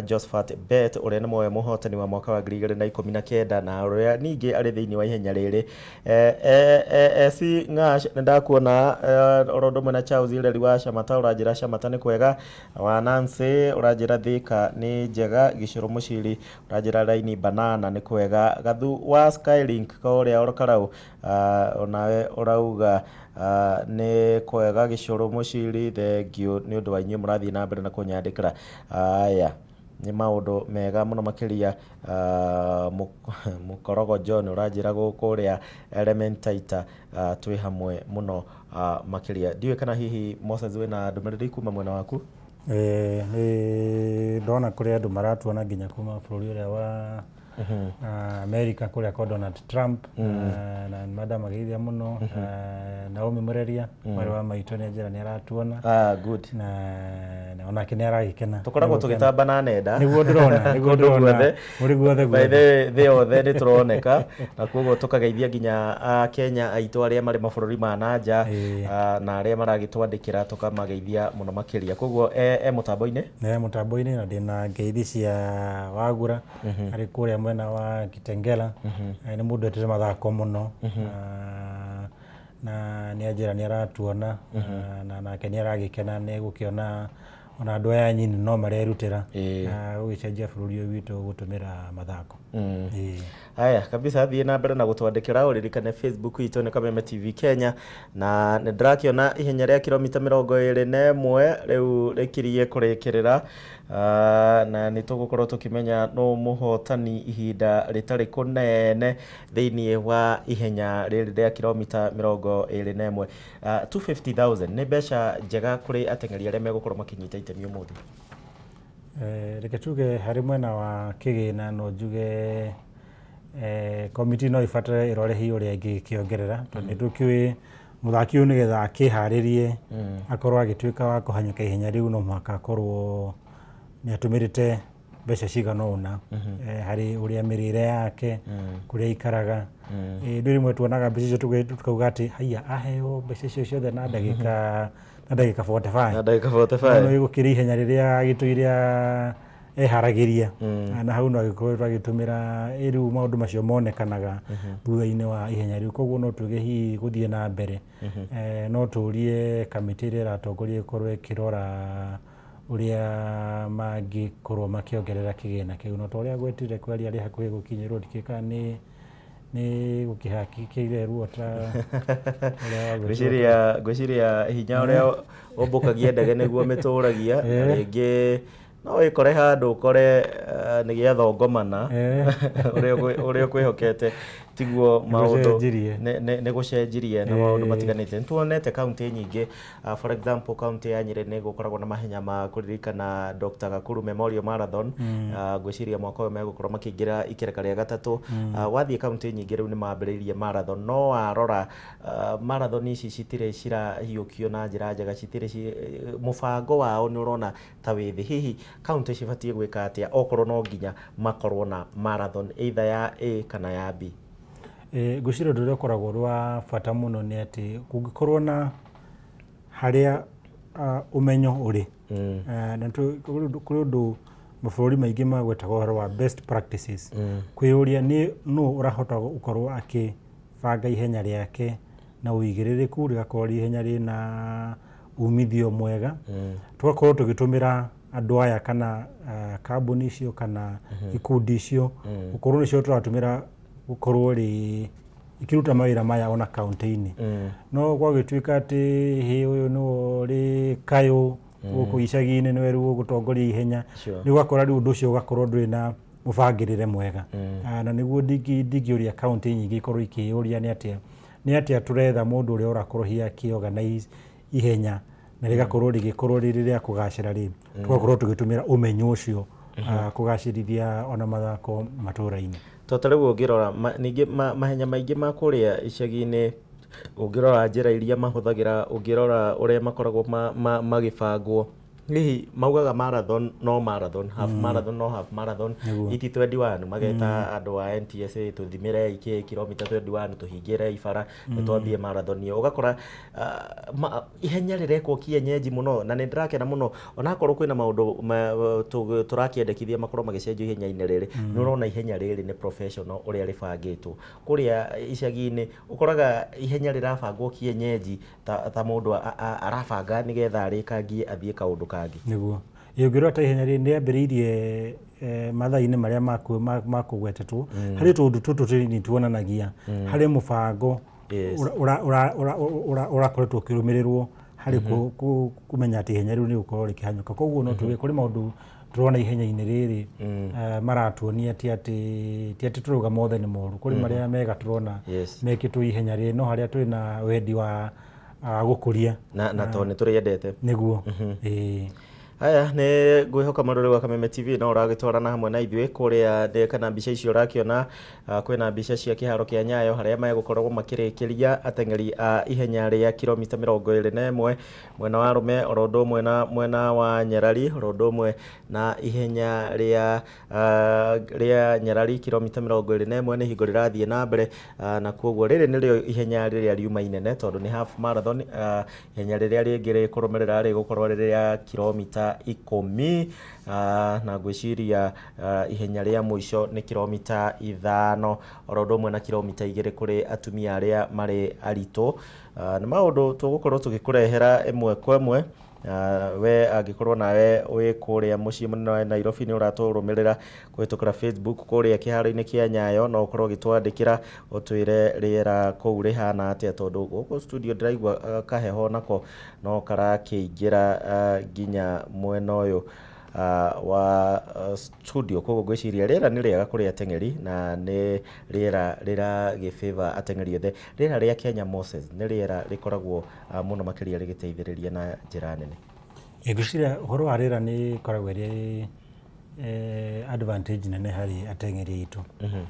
Josephat Bet, ũrĩa nĩ mwe mũhotani wa mwaka wa 2019 na ũrĩa ningĩ arĩ thĩinĩ wa ihenya rĩrĩ. Esi Ng'ash, nĩ ndakuona oro ũndũ ũmwe na Charles Ireri wa Shamata, ũranjĩra Shamata nĩ kwega. Wa Nancy ũranjĩra Thika nĩ njega. Gĩcũrũ Mũciri ũranjĩra Raini Banana nĩ kwega. Gathu wa Skylink kũrĩa Olkarau, onawe ũrauga nĩ kwega. Gĩcũrũ Mũciri, thengio nĩ ũndũ wa inyuĩ mũrathiĩ na mbere na kũnyandĩkĩra. Aya nĩ maũndũ mega mũno makĩria. Mũkorogo John ũranjĩra kũrĩa Elementaita twĩ hamwe mũno makĩria. Ndiũĩ kana hihi Moses wĩna ndũmĩrĩri kuma mwena waku. Nĩ ndona kũrĩ andũ maratuona nginya kuma bũrũri ũrĩa wa America, kũrĩa kwa Donald Trump, na madam ageithia mũno. Naomi Mũreria, mwarĩ wa maitũ, nĩ njĩra nĩ aratuona. Ah, good. Na onake nĩ aragĩkena. Tũkoragwo tũgĩtamba na nenda. Nĩguo ndĩrona, nĩguo Kũndũ ndĩrona. Guothe. Mũrĩ guothe By guothe. the thĩ yothe nĩ tũroneka, na koguo tũkageithia nginya Akenya aitũ arĩa marĩ mabũrũri ma na nja, na arĩa maragĩtwandĩkĩra, tũkamageithia mũno makĩria. Koguo e mũtambo-inĩ. Nĩ mũtambo-inĩ, na ndĩna ngeithi cia Wagura arĩ kũrĩa mwena wa Kitengela. Nĩ mũndũ endete mathako mũno, na nĩ anjĩra nĩ aratuona, na nake nĩ aragĩkena nĩ gũkĩona ona andũ aya anyini no marerutĩra na gũgĩcenjia bũrũri ũyũ witũ gũtũmĩra mathako. Haya kabisa, thiĩ na mbere na gũtwandĩkĩra. Ũririkane Facebook itũ nĩ Kameme TV Kenya, na nĩ ndĩrakĩona ihenya rĩa kilomita 21 rĩu rĩkirie kũrĩkĩrĩra, na nĩ tũgũkorwo tũkĩmenya nũ mũhotani ihinda rĩtarĩ kũnene thĩinĩ wa ihenya rĩrĩ rĩa kilomita 21. 250,000 nĩ mbeca njega kũrĩ ateng'eri arĩa megũkorwo makĩnyita itemi ũmũthĩ. Reke tuge harĩ mwena wa kĩgĩna, no njuge komiti no ĩbatare ĩrore hihi ũrĩa ĩngĩkĩongerera, tondũ nĩ tũkĩũĩ mũthaki ũyũ nĩgetha akĩharĩrie akorwo agĩtuĩka wa kũhanyũka ihenya rĩu, no mũhaka akorwo nĩ atũmĩrĩte mbeca cigana ũna harĩ ũrĩa mĩrĩre yake, kũrĩa aikaraga. Ndũ rĩmwe tuonaga mbeca icio tukauga atĩ haiya, aheo mbeca icio ciothe na ndagĩka 45? Na ndagĩka 45. No ĩgũkĩra ihenya rĩrĩa agĩtũire. Eharagĩria na hau no agĩkoretwo agĩtũmĩra rĩu maũndũ macio monekanaga thutha-inĩ wa ihenya rĩu. Koguo no tuge hihi gũthiĩ na mbere, no tũrie kamĩtĩ ĩrĩa ĩratongoria ĩkorwo ĩkĩrora ũrĩa mangĩkorwo makĩongerera kĩgĩna kĩu. No ta ũrĩa ngwetire kwaria arĩ hakuhĩ gũkinyĩrwo, ndikĩũĩ kana nĩ gũkĩhakĩire ruo ta ũrĩa wagwetire. Ngwĩciria hinya ũrĩa ũmbũkagia ndege nĩguo mĩtũragia, na rĩngĩ no wĩkore handũ ũkore nĩ gĩathongomana, ũrĩa ũkwĩhokete tiguo maũndũ. Gũcenjirie. Nĩ gũcenjirie na maũndũ matiganĩte. Nĩ tuonete kaunti nyingĩ, for example kaunti ya Nyĩrĩ nĩ gũkoragwo na mahenya ma kũririkana Dr. Gakuru Memorial Marathon. Ngwĩciria mwaka ũyũ megũkorwo makĩingĩra ikereka rĩa gatatũ. Wathiĩ kaunti nyingĩ rĩu nĩ mambĩrĩirie marathon, no warora marathon ici citirĩ cirahiũkio na njĩra njega, citirĩ mũbango wao nĩ ũrona ta wĩ thĩ. Hihi kaunti cibatiĩ gwĩka atĩa okorwo no nginya makorwo na marathon either ya A kana ya B? Ngwĩciria ũndũ ũrĩa ũkoragwo ũrĩ wa bata mũno nĩ atĩ kũngĩkorwo na harĩa ũmenyo ũrĩ, na kũrĩ ũndũ mabũrũri maingĩ magwetaga ũhoro wa best practices, kwĩyũria nĩ nũ ũrahota gũkorwo akĩbanga ihenya rĩake na ũigĩrĩrĩku, rĩgakorwo rĩ ihenya rĩna umithio mwega, tũgakorwo tũgĩtũmĩra andũ aya kana kambuni icio kana ikundi icio gũkorwo nĩcio tũratũmĩra gũkorwo rĩ ikĩruta mawĩra maya ona kaunti-inĩ. No gwagĩtuĩka atĩ hĩ ũyũ nĩwe ũrĩ kayũ gũkũ icagi-inĩ, nĩwe rĩu ũgũtongoria ihenya, nĩ ũgakora rĩu ũndũ ũcio ũgakorwo ndũrĩ na mũbangĩrĩre mwega. Na nĩguo ndingĩũria kaunti nyingĩ ikorwo ikĩyũria nĩ atĩa tũretha mũndũ ũrĩa ũrakorwo hihi akĩ-organize ihenya na rĩgakorwo rĩgĩkorwo rĩrĩ rĩa kũgacĩra rĩ, tũgakorwo tũgĩtũmĩra ũmenyo ũcio kũgacĩrithia ona mathako matũra-inĩ. To ta rĩu ũngĩrora ningĩ mahenya maingĩ ma kũrĩa icagi-inĩ, ũngĩrora njĩra iria mahũthagĩra, ũngĩrora ũrĩa makoragwo magĩbangwo, hihi maugaga marathon no marathon, half marathon no half marathon. Iti 21 mageta andũ a NTSA, tũthimĩre ikĩ kilomita 21, tũhingĩre ibara nĩ twambie marathon ĩyo. Ũgakora ihenya rĩrekwo kienyeji mũno, na nĩ ndĩrakena mũno onakorwo kwĩna maũndũ tũrakĩendekithia makorwo magĩcenjio ihenya-inĩ rĩrĩ. Nĩ ũrona ihenya rĩrĩ nĩ professional ũrĩa rĩbangĩtwo. Kũrĩa icagi-inĩ ũkoraga ihenya rĩrabangwo kienyeji ta mũndũ arabanga nĩgetha arĩkangie athiĩ kaũndũ kangĩ. Nĩguo ũngĩrora ta ihenya rĩrĩ rĩambĩrĩirie mathaa-inĩ marĩa makũgwetetwo, harĩ tũũndũ tũtũ tũnini tuonanagia harĩ mũbango ũrakoretwo ũkĩrũmĩrĩrwo harĩ kũmenya atĩ ihenya rĩu nĩ gũkorwo rĩkĩhanyũka. Koguo no tuge kũrĩ maũndũ tũrona ihenya-inĩ rĩrĩ maratuonia ti atĩ tũrauga mothe nĩ moru, kũrĩ marĩa mega tũrona mekĩtwo ihenya rĩrĩ, no harĩa tũrĩ na wendi wa gũkũria. Na tondũ nĩ tũrĩendete. Nĩguo, ĩĩ. Haya, nĩ ngwĩhoka mũrori wa Kameme TV no ũragĩtwarana hamwe na ithuĩ kũrĩa kana mbica icio ũrakĩona, kwĩna mbica cia kĩharo kĩa Nyayo harĩa megũkorwo makĩrĩkĩria ateng'eri a ihenya rĩa kilomita 21 mwena wa arũme, oro ũndũ ũmwe na mwena wa nyarari, oro ũndũ ũmwe na ihenya rĩa nyarari kilomita 21 nĩ hingo rĩrathiĩ na mbere, na koguo rĩrĩ nĩrĩo ihenya rĩrĩa riuma inene tondũ nĩ half marathon. Ihenya rĩrĩa rĩngĩ rĩkũrũmĩrĩra rĩgũkorwo rĩrĩ rĩa kilomita 10, na ngwĩciria ihenya rĩa mũico nĩ kilomita 5, oro ũndũ ũmwe na kilomita 2 kũrĩ atumia arĩa marĩ aritũ. Nĩ maũndũ tũgũkorwo tũgĩkũrehera ĩmwe kwa ĩmwe. We angĩkorwo nawe wĩ kũrĩa mũciĩ mũnene wa Nairobi nĩ ũratũrũmĩrĩra kũhĩtũkĩra Facebook kũrĩa kĩharo-inĩ kĩa Nyayo, no ũkorwo ũgĩtwandĩkĩra ũtwĩre rĩera kũu rĩhana atĩa, tondũ gũkũ studio ndĩraigua kaheho nako no karakĩingĩra nginya mwena ũyũ wa studio. Koguo ngwĩciria rĩera nĩ rĩega kũrĩ ateng'eri na nĩ rĩera rĩragĩ favor ateng'eri othe. Rĩera rĩa Kenya, Moses, nĩ rĩera rĩkoragwo mũno makĩria rĩgĩteithĩrĩria na njĩra nene. Ngwĩciria ũhoro wa rĩera nĩ ĩkoragwo ĩrĩ advantage nene harĩ ateng'eri aitũ,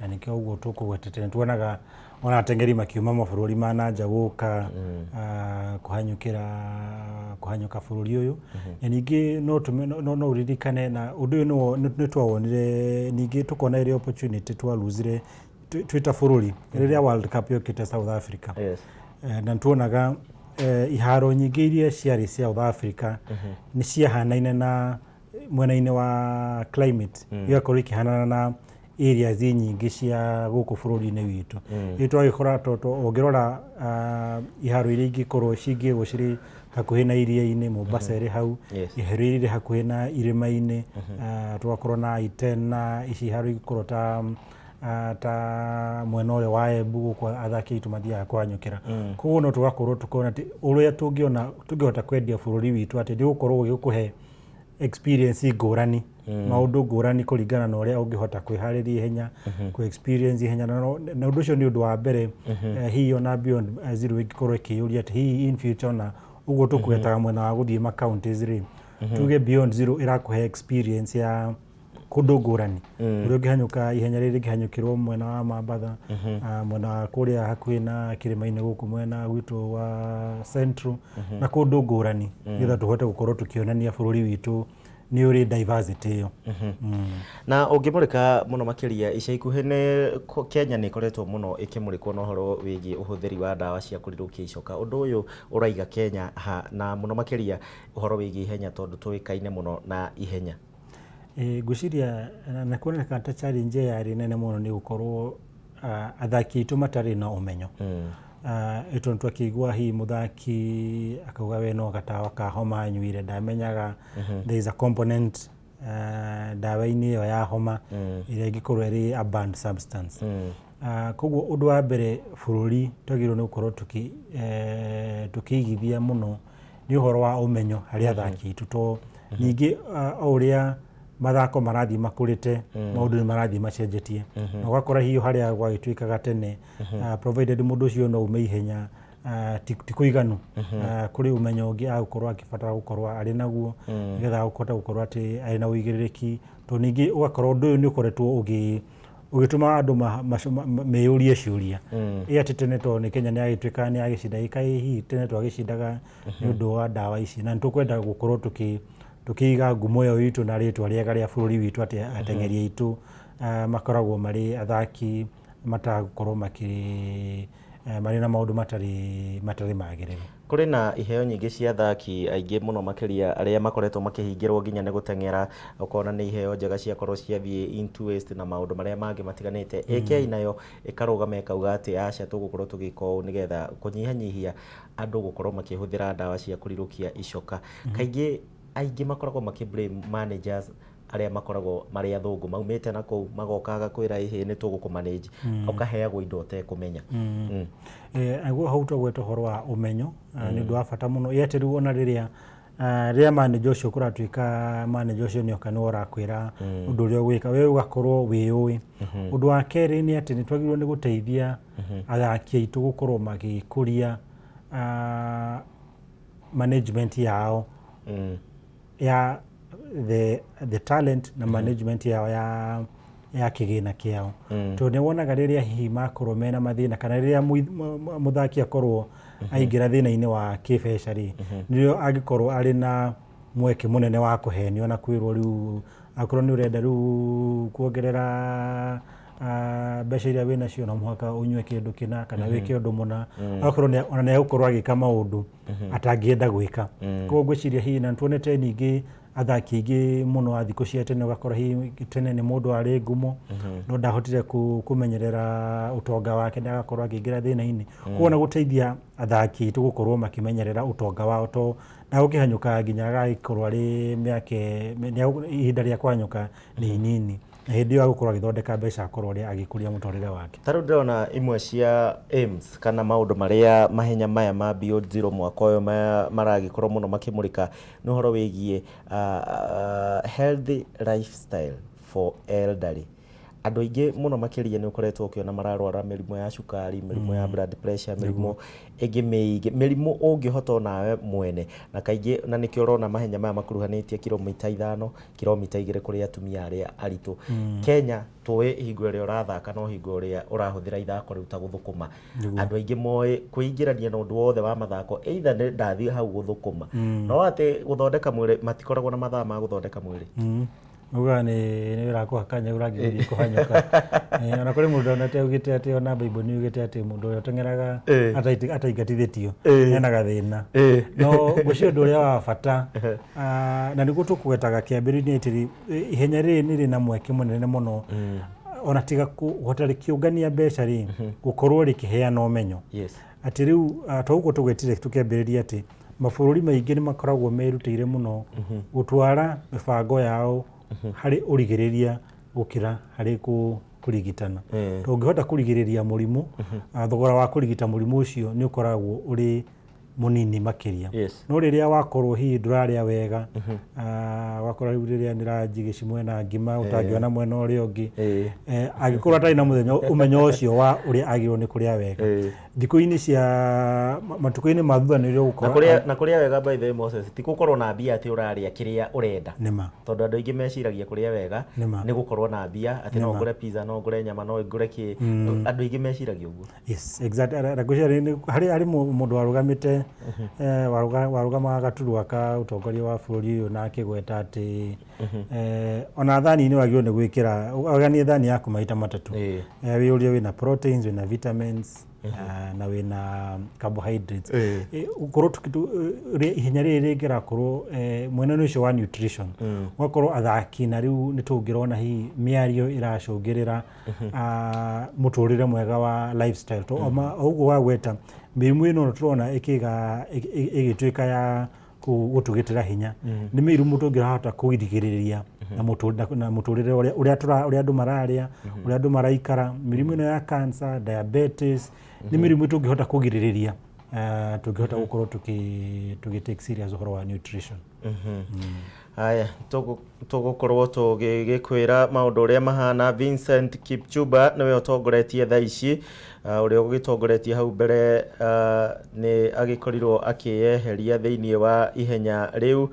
na nĩkĩo ũguo tũkũgwetete nĩ tuonaga ona ateng'eri makiuma mabũrũri ma na nja gũka kũhanyũkĩra kũhanyũka bũrũri ũyũ. Na ningĩ no ũririkane na ũndũ ũyũ nĩ twawonire, ningĩ tũkona ĩrĩ opportunity twaluzire twĩ ta bũrũri rĩrĩa World Cup yokĩte South Africa. Na tuonaga iharo nyingĩ iria ciarĩ South Africa nĩ ciahanaine na Mwena-inĩ wa climate igakorwo ikĩhanana na areas nyingĩ cia gũkũ bũrũri-inĩ witũ. Rĩu twagĩkora tondũ ũngĩrora iharo iria ingĩkorwo cingĩgwo cirĩ hakuhĩ na iria-inĩ, Mombasa ĩrĩ hau, iharo iria irĩ hakuhĩ na irĩma-inĩ, tũgakorwo na Iten na ici iharo ingĩkorwo ta mwena ũrĩa wa Embu gũkũ athaki aitũ mathiaga kũhanyũkĩra. Koguo no tũgakorwo tũkona atĩ ũrĩa tũngĩona tũngĩhota kwendia bũrũri witũ atĩ nĩ gũkorwo ũgĩkũhe experience ngũrani, maũndũ ngũrani kũringana na ũrĩa ũngĩhota kwĩharĩria ihenya, kũ experience ihenya, na ũndũ ũcio nĩ ũndũ wa mbere. Hihi ona Beyond Zero ĩngĩkorwo ĩkĩyũria atĩ hihi in future ona ũguo tũkũgetaga mwena wa gũthiĩ ma counties rĩ, tuge Beyond Zero ĩrakũhe experience ya kũndũ ngũrani, ũrĩa ũngĩhanyũka ihenya rĩrĩ rĩngĩhanyũkĩrwo mwena wa Mambatha, mwena wa kũrĩa hakuhĩ na kĩrĩma-inĩ gũkũ mwena gwitũ wa Central na kũndũ ngũrani, nĩgetha tũhote gũkorwo tũkĩonania bũrũri witũ nĩ ũrĩ diversity ĩyo. Na ũngĩmũrĩka mũno makĩria ica ikuhĩ nĩ Kenya nĩ ĩkoretwo mũno ĩkĩmũrĩkwo na ũhoro wĩgiĩ ũhũthĩri wa ndawa cia kũrirũkia icoka. Ũndũ ũyũ ũraiga Kenya ha na mũno makĩria ũhoro wĩgiĩ ihenya, tondũ tũĩkaine mũno na ihenya? Ngwĩciria na kuoneka ta challenge ĩyo yarĩ nene mũno nĩ gũkorwo athaki aitũ matarĩ na ũmenyo. Tondũ twakĩigua hihi mũthaki akauga we no gatawa ka homa anyuire, ndamenyaga there is a component ndawa-inĩ ĩyo ya homa ĩrĩa ĩngĩkorwo ĩrĩ a banned substance. Koguo ũndũ wa mbere bũrũri twagĩrĩirwo nĩ gũkorwo tũkĩigithia mũno nĩ ũhoro wa ũmenyo harĩ athaki aitũ, to ningĩ o ũrĩa mathako marathiĩ makũrĩte, maũndũ nĩ marathiĩ macenjetie, na ũgakora hihi harĩa gwagĩtuĩkaga tene provided mũndũ ũcio no ume ihenya, ti kũiganu. Kũrĩ ũmenyo ũngĩ agũkorwo akĩbatara gũkorwo arĩ naguo nĩgetha akũhota gũkorwo atĩ arĩ na ũigĩrĩrĩki, tondũ ningĩ ũgakora ũndũ ũyũ nĩ ũkoretwo ũgĩtũma andũ meyũrie ciũria ĩ atĩ tene to nĩ Kenya nĩ yagĩtuĩkaga nĩ yagĩcinda, ĩkaĩ hihi tene twagĩcindaga nĩ ũndũ wa ndawa ici? Na nĩ tũkwenda gũkorwo tũkĩiga ngumo ĩyo itũ na rĩtwa rĩega rĩa bũrũri witũ atĩ ateng'eri aitũ makoragwo marĩ athaki matagũkorwo makĩ marĩ na maũndũ matarĩ magĩrĩru. Kũrĩ na iheo nyingĩ cia athaki aingĩ mũno makĩria arĩa makoretwo makĩhingĩrwo nginya nĩ gũteng'era, ũkona nĩ iheo njega ciakorwo ciathiĩ into waste na maũndũ marĩa mangĩ matiganĩte. AK nayo ĩkarũgama ĩkauga atĩ aca, tũgũkorwo tũgĩka ũũ nĩgetha kũnyihanyihia andũ gũkorwo makĩhũthĩra ndawa cia kũrirũkia icoka. Kaingĩ aingĩ makoragwo makĩ blame managers arĩa makoragwo marĩ athũngũ maumĩte na kũu, magoka agakwĩra ĩhĩ nĩ tũgũkũ manage, ũkaheagwo indo ũtekũmenya. Naguo hau twagweta ũhoro wa ũmenyo, nĩ ũndũ wa bata mũno, ĩ atĩ rĩu ona rĩrĩa manager ũcio kũratuĩka manager ũcio nĩoka nĩwe ũrakwĩra ũndũ ũrĩa ũgwĩka, we ũgakorwo wĩyũĩ. Ũndũ wa kerĩ nĩ atĩ nĩ twagĩrĩirwo nĩ gũteithia athaki aitũ gũkorwo magĩkũria management yao ya the talent na management yao ya kĩgĩna kĩao, tondũ nĩ wonaga rĩrĩa hihi makorwo mena mathĩna kana rĩrĩa mũthaki akorwo aingĩra thĩna-inĩ wa kĩbeca rĩ, nĩrĩo angĩkorwo arĩ na mweke mũnene wa kũhenio na kwĩrwo rĩu akorwo nĩ ũrenda rĩu kuongerera mbeca iria wĩnacio no mũhaka ũnyue kĩndũ kĩna kana wĩke ũndũ mũna, agakorwo ona nĩ egũkorwo agĩka maũndũ atangĩenda gwĩka. Koguo ngwĩciria hihi na nĩtuonete ningĩ athaki aingĩ mũno a thikũ cia tene, ũgakora hihi tene nĩ mũndũ arĩ ngumo no ndahotire kũmenyerera ũtonga wake na agakorwo akĩingĩra thĩna-inĩ. Koguo na gũteithia athaki aitũ gũkorwo makĩmenyerera ũtonga wao, to ndagũkĩhanyũka nginya agagĩkorwo arĩ mĩaka ihinda rĩa kũhanyũka nĩ inini, na hĩndĩ ĩyo agũkorwo agĩthondeka mbeca akorwo arĩ agĩkũria mũtũrĩre wake. Ta rĩu ndĩrona imwe cia aims kana maũndũ marĩa mahenya maya ma Beyond Zero mwaka ũyũ maragĩkorwo mũno makĩmũrĩka nĩ ũhoro wĩgiĩ healthy lifestyle for elderly. Andũ aingĩ mũno makĩria nĩ ũkoretwo ũkĩona mararwara mĩrimũ ya cukari, mĩrimũ ya blood pressure, mĩrimũ ĩngĩ mĩingĩ, mĩrimũ ũngĩhota onawe mwene. Na kaingĩ na nĩkĩo ũrona mahenya maya makuruhanĩtie kilomita 5, kilomita 2 kũrĩ atumia arĩa aritũ. Kenya tũĩ hingo ĩrĩa ũrathaka no hingo ĩrĩa ũrahũthĩra ithako rĩu ta gũthũkũma. Andũ aingĩ moĩ kwĩingĩrania na ũndũ wothe wa mathako either nĩ ndathiĩ hau gũthũkũma, no atĩ gũthondeka mwĩrĩ matikoragwo na mathaa ma gũthondeka mwĩrĩ. Ugaga nĩ ũrakũhaka nyau rangi gũthiĩ kũhanyũka. Ona kũrĩ mũndũ onete augĩte atĩ ona Bible nĩ yugĩte atĩ mũndũ ũrĩa ũteng'eraga ataingatithĩtio ena gathĩna. No ngwĩciria ũndũ ũrĩa wa bata na nĩguo tũkũgwetaga kĩambĩrĩria atĩ ihenya rĩrĩ nĩ rĩna mweke mũnene mũno ona tiga kũhota rĩkĩũngania mbeca rĩ, gũkorwo rĩkĩheana ũmenyo. Atĩ rĩu to ũguo tũgwetire tũkĩambĩrĩria atĩ mabũrũri maingĩ nĩ makoragwo merutĩire mũno gũtwara mĩbango yao harĩ ũrigĩrĩria gũkĩra harĩ kũrigitana. Tondũ ũngĩhota kũrigĩrĩria mũrimũ, thogora wa kũrigita mũrimũ ũcio nĩ ũkoragwo ũrĩ mũnini makĩria. No rĩrĩa wakorwo hihi ndũrarĩa wega, wakora rĩu rĩrĩa nĩ ranji gĩci mwena ngima ũtangĩona mwena ũrĩa ũngĩ, angĩkorwo atarĩ na mũthenya ũmenyo ũcio wa ũrĩa agĩrĩirwo nĩ kũrĩa wega, thikũ-inĩ cia matukũ-inĩ ma thutha nĩrĩo ũgũkora Na kũrĩa wega, by the way, Moses, ti gũkorwo na mbia atĩ ũrarĩa kĩrĩa ũrenda. Nĩma. Tondũ andũ aingĩ meciragia kũrĩa wega nĩ gũkorwo na mbia atĩ no ngũre pizza, no ngũre nyama, no ngũre kĩ. Andũ aingĩ meciragia ũguo. Yes, exactly. Na ngwĩciria harĩ mũndũ warũgamĩte warũgamaga gaturwa ka ũtongoria wa bũrũri ũyũ na akĩgweta atĩ ona thani-inĩ wagĩrĩirwo nĩ gwĩkĩra ũganie thani yaku maita matatũ. Wĩyũrie wĩna proteins, wĩna vitamins na wĩna carbohydrates. Gũkorwo ihenya rĩrĩ rĩngĩrakorwo mwena-inĩ ũcio wa nutrition, ũgakorwo athaki na rĩu nĩ tũngĩrona hihi mĩario ĩracũngĩrĩra mũtũrĩre mwega wa lifestyle. To o ũguo wagweta mĩrimũ ĩno tũrona ĩkĩga ĩgĩtuĩka ya gũtũgĩtĩra hinya nĩ mĩrimũ tũngĩhota kũrigĩrĩria na mũtũrĩre ũrĩa ũrĩa andũ mararĩa, ũrĩa andũ maraikara. Mĩrimũ ĩno ya cancer, diabetes nĩ mĩrimũ tũngĩhota kũgirĩrĩria tũngĩhota gũkorwo tũgĩ take serious ũhoro wa nutrition. Haya, tũgũkorwo tũgĩgĩkwĩra maũndũ ũrĩa mahana. Vincent Kipchumba nĩwe ũtongoretie thaa ici. Ũrĩa ũgĩtongoretie hau mbere nĩ agĩkorirwo akĩyeheria thĩinĩ wa ihenya rĩu.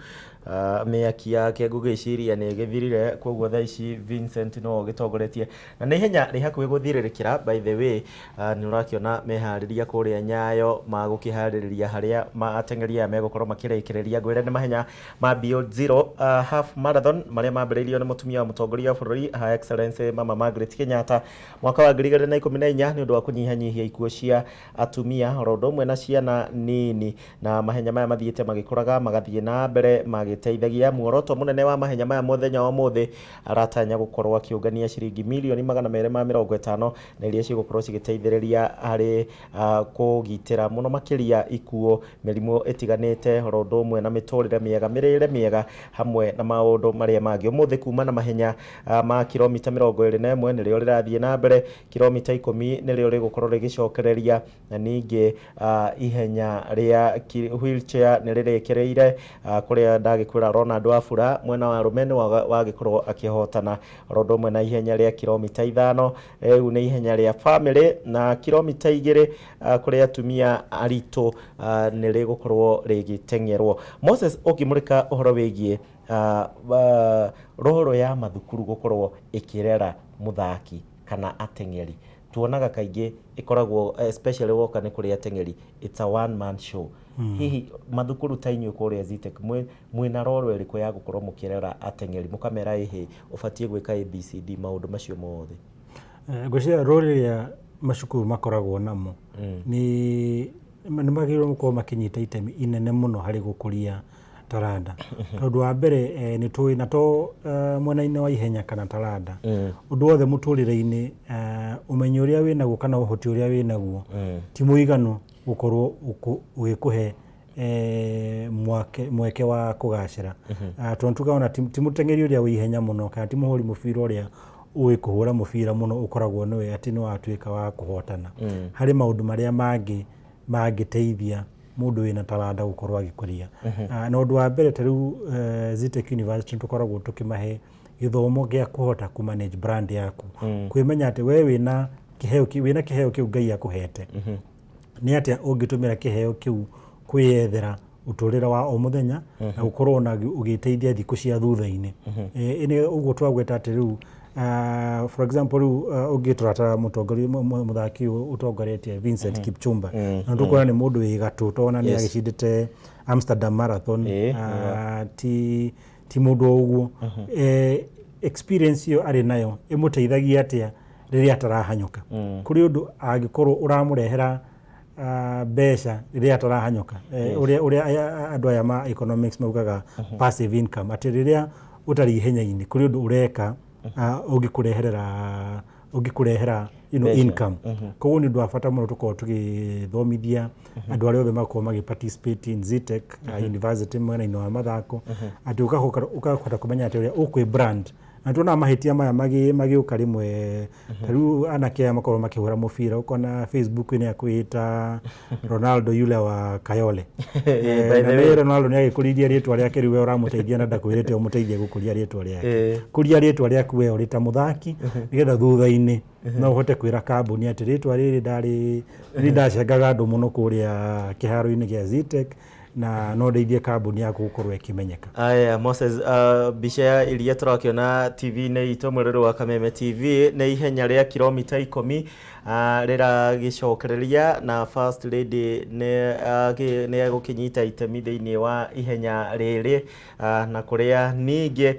Mĩaki yake ngũgĩciria nĩ ĩgĩthirire, koguo thaa ici Vincent no ũgĩtongoretie na nĩ ihenya rĩ hakuhĩ gũthirĩrĩkĩra. By the way, nĩ ũrakĩona meharĩria kũrĩa Nyayo magũkĩharĩrĩria harĩa ateng'eri aya megũkorwo makĩrĩkĩrĩria. Ngwĩre nĩ mahenya ma Beyond Zero Half Marathon marĩa mambĩrĩirio nĩ mũtumia wa mũtongoria wa bũrũri, Her Excellency Mama Margaret Kenyatta, mwaka wa 2014 nĩ ũndũ wa kũnyihanyihia ikuũ cia atumia oro ũndũ ũmwe na ciana nini. Na mahenya maya mathiĩte magĩkũraga, magathiĩ na mbere magĩteithagia. Muoroto mũnene wa mahenya maya mũthenya wa ũmũthĩ aratanya gũkorwo akĩũngania ciringi mirioni 250 na iria cigũkorwo cigĩteithĩrĩria harĩ kũgitĩra mũno makĩria ikuũ, mĩrimũ ĩtiganĩte, oro ũndũ ũmwe na mĩtũrĩre mĩega, mĩrĩre mĩega hamwe na maũndũ marĩa mangĩ. Ũmũthĩ kuma na mahenya ma kilomita 21 nĩrĩo rĩrathiĩ na mbere, kilomita 10 nĩrĩo rĩgũkorwo rĩgĩcokereria, na ningĩ ihenya rĩa wheelchair nĩ rĩrĩkĩrĩire kũrĩa ndagĩkwĩra Ronald Wafula mwena wa arũme nĩ wagĩkorwo akĩhotana, oro ũndũ ũmwe na ihenya rĩa kilomita 5. Rĩu nĩ ihenya rĩa family, na kilomita 2 kũrĩ atumia aritũ nĩ rĩgũkorwo rĩgĩteng'erwo. Moses, ũngĩmũrĩka ũhoro wĩgiĩ role ya mathukuru gũkorwo ĩkĩrera mũthaki kana ateng'eri, tuonaga kaingĩ ĩkoragwo, especially woka nĩ kũrĩ ateng'eri, it's a one man show. Hihi mathukuru ta inyuĩ kũrĩa Zetech mwĩna role ĩrĩkũ ya gũkorwo mũkĩrera ateng'eri, mũkamera ĩhĩ ũbatiĩ gwĩka ABCD, maũndũ macio mothe? Ngwĩciria role ĩrĩa macukuru makoragwo namo nĩ magĩrĩirwo gũkorwo makĩnyita itemi inene mũno harĩ gũkũria taranda, tondũ wa mbere nĩ tũĩ na to mwena-inĩ wa ihenya kana taranda, ũndũ wothe mũtũrĩre-inĩ, ũmenyo ũrĩa wĩnaguo kana ũhoti ũrĩa wĩnaguo ti mũiganu gũkorwo ũgĩkũhe mweke wa kũgacĩra. Tondũ tukona ti mũteng'eri ũrĩa wĩ ihenya mũno kana ti mũhũri mũbira ũrĩa ũĩ kũhũra mũbira mũno ũkoragwo nĩwe atĩ nĩ watuĩka wa kũhotana. Harĩ maũndũ marĩa mangĩ mangĩteithia mũndũ wĩna taranda gũkorwo agĩkũria. Na ũndũ wa mbere, ta rĩu Zetech University tũkoragwo tũkĩmahe gĩthomo gĩa kũhota kũ manage brand yaku, kwĩmenya atĩ we wĩna kĩheo wĩna kĩheo kĩu Ngai akũhete, nĩ atĩa ũngĩtũmĩra kĩheo kĩu kwĩyethera ũtũrĩre wa o mũthenya na gũkorwo na ũgĩteithia thikũ cia thutha-inĩ. Nĩ ũguo twagweta atĩ rĩu for example rĩu ũngĩtũra ta mũtongoria mũthaki ũyũ ũtongoretie Vincent Kipchumba, na tũkuona nĩ mũndũ wĩ gatũ tona nĩ agĩcindĩte Amsterdam Marathon. Ti mũndũ o ũguo. Experience ĩyo arĩ nayo ĩmũteithagia atĩa rĩrĩa atarahanyũka? Kũrĩ ũndũ angĩkorwo ũramũrehera mbeca rĩrĩa atarahanyũka, ũrĩa andũ aya ma economics maugaga passive income, atĩ rĩrĩa ũtarĩ ihenya-inĩ kũrĩ ũndũ ũreka ũngĩkũrehera Mbeca. income. Koguo nĩ ũndũ wa bata mũno tũkorwo tũgĩthomithia andũ arĩa othe makorwo magĩ participate in Zetech University mwena-inĩ wa mathako, atĩ ũkahota kũmenya atĩ ũrĩa ũkwĩ brand. Na tuonaga mahĩtia maya magĩũka rĩmwe, ta rĩu anake aya makorwo makĩhũra mũbira, ũkona Facebook-inĩ akwĩta Ronaldo yule wa Kayole. By na the nĩ way. Ronaldo nĩ agĩkũririe rĩtwa rĩake, rĩu we ũramũteithia na ndakwĩrĩte ũmũteithie gũkũria rĩtwa rĩake. Kũria rĩtwa rĩaku we ũrĩ ta mũthaki, nĩgetha thutha-inĩ no ũhote kwĩra kambuni atĩ rĩtwa rĩrĩ ndarĩ nĩ ndacengaga andũ mũno kũrĩa kĩharo-inĩ gĩa Zetech, na no ndeithie kambuni yaku gũkorwo ĩkĩmenyeka. Aya Moses, mbica iria tũrakĩona TV-inĩ itũ, mwĩrĩrĩ wa Kameme TV, nĩ ihenya rĩa kilomita 10 rĩragĩcokereria, na First Lady nĩ egũkĩnyita itemi thĩinĩ wa ihenya rĩrĩ, na kũrĩa ningĩ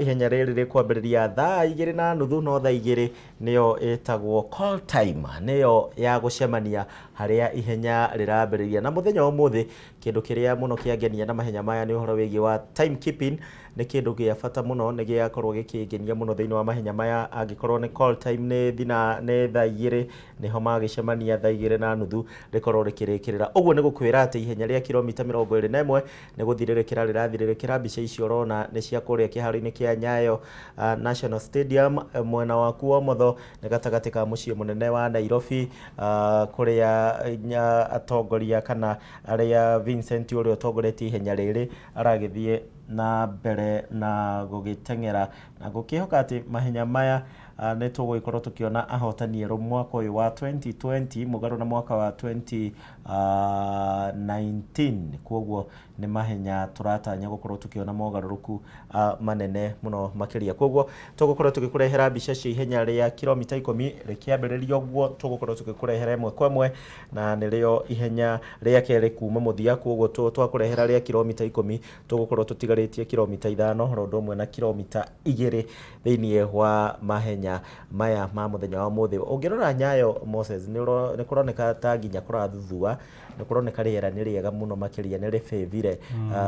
ihenya rĩrĩ rĩkwambĩrĩria thaa 2:30, no thaa 2 nĩyo ĩtagwo call time, nĩyo ya gũcemania harĩa ihenya rĩrambĩrĩria. Na mũthenya wa ũmũthĩ kĩndũ kĩrĩa mũno kĩangenia na mahenya maya nĩ ũhoro wĩgiĩ wa time keeping. Nĩ kĩndũ gĩa bata mũno, nĩ gĩakorwo gĩkĩngenia mũno thĩinĩ wa mahenya maya. Angĩkorwo nĩ call time nĩ thina nĩ thaa 2, nĩho magĩcemania, thaa 2:30 rĩkorwo rĩkĩrĩkĩrĩra. Ũguo nĩ gũkwĩra atĩ ihenya rĩa kilomita 21 nĩ gũthirĩrĩkĩra rĩrathirĩrĩkĩra. Mbica icio ũrona nĩ cia kũrĩa kĩharo-inĩ kĩa Nyayo National Stadium, mwena waku wa ũmotho, nĩ gatagatĩ ka mũciĩ mũnene wa Nairobi, kũrĩa atongoria kana arĩa Vincent ũrĩa ũtongoretie ihenya rĩrĩ aragĩthiĩ na mbere na gũgĩteng'era, na gũkĩhoka atĩ mahenya maya nĩ tũgũgĩkorwo tũkĩona ahotani erũ mwaka ũyũ wa 2020, mũgarũ na mwaka wa 2019. Koguo nĩ mahenya tũratanya gũkorwo tũkĩona mogarũrũku manene mũno makĩria. Koguo tũgũkorwo tũgĩkũrehera mbica cia ihenya rĩa kilomita 10 rĩkĩambĩrĩria ũguo, tũgũkorwo tũgĩkũrehera ĩmwe kwa ĩmwe, na nĩrĩo ihenya rĩa kerĩ kuma mũthia. Koguo twakũrehera rĩa kilomita 10, tũgũkorwo tũtigarĩtie kilomita 5 oro ũndũ ũmwe na kilomita 2 thĩinĩ wa mahenya maya ma mũthenya wa ũmũthĩ. Ũngĩrora Nyayo, Moses, nĩ kũroneka ta nginya kũrathuthuwa, nĩ kũroneka rĩera nĩ rĩega mũno makĩria, nĩ rĩbĩbire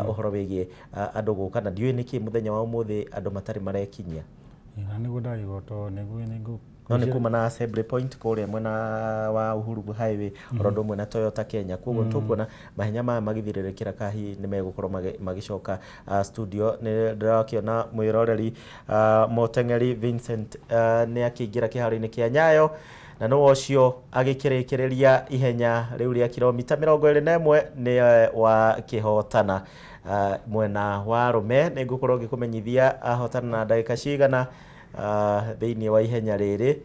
ũhoro wĩgiĩ andũ gũka, na ndiũĩ nĩkĩ mũthenya wa ũmũthĩ andũ matarĩ marekinyia. Na nĩguo ndagĩrwo to nĩguo nĩngũ No nĩ kuma na Assembly Point kũrĩa mwena wa Uhuru Highway oro ũndũ ũmwe na Toyota Kenya. Koguo tũkuona mahenya maya magĩthirĩrĩkĩra kahi nĩ megũkorwo magĩcoka studio. Nĩ ndĩrakĩona mwĩroreri, mũteng'eri Vincent nĩ akĩingĩra kĩharo-inĩ kĩa Nyayo, na nĩwe ũcio agĩkĩrĩkĩrĩria ihenya rĩu rĩa kilomita 21 nĩwe wakĩhotana. Mwena wa arũme nĩ ngũkorwo ngĩkũmenyithia ahotana na ndagĩka cigana thĩinĩ wa ihenya rĩrĩ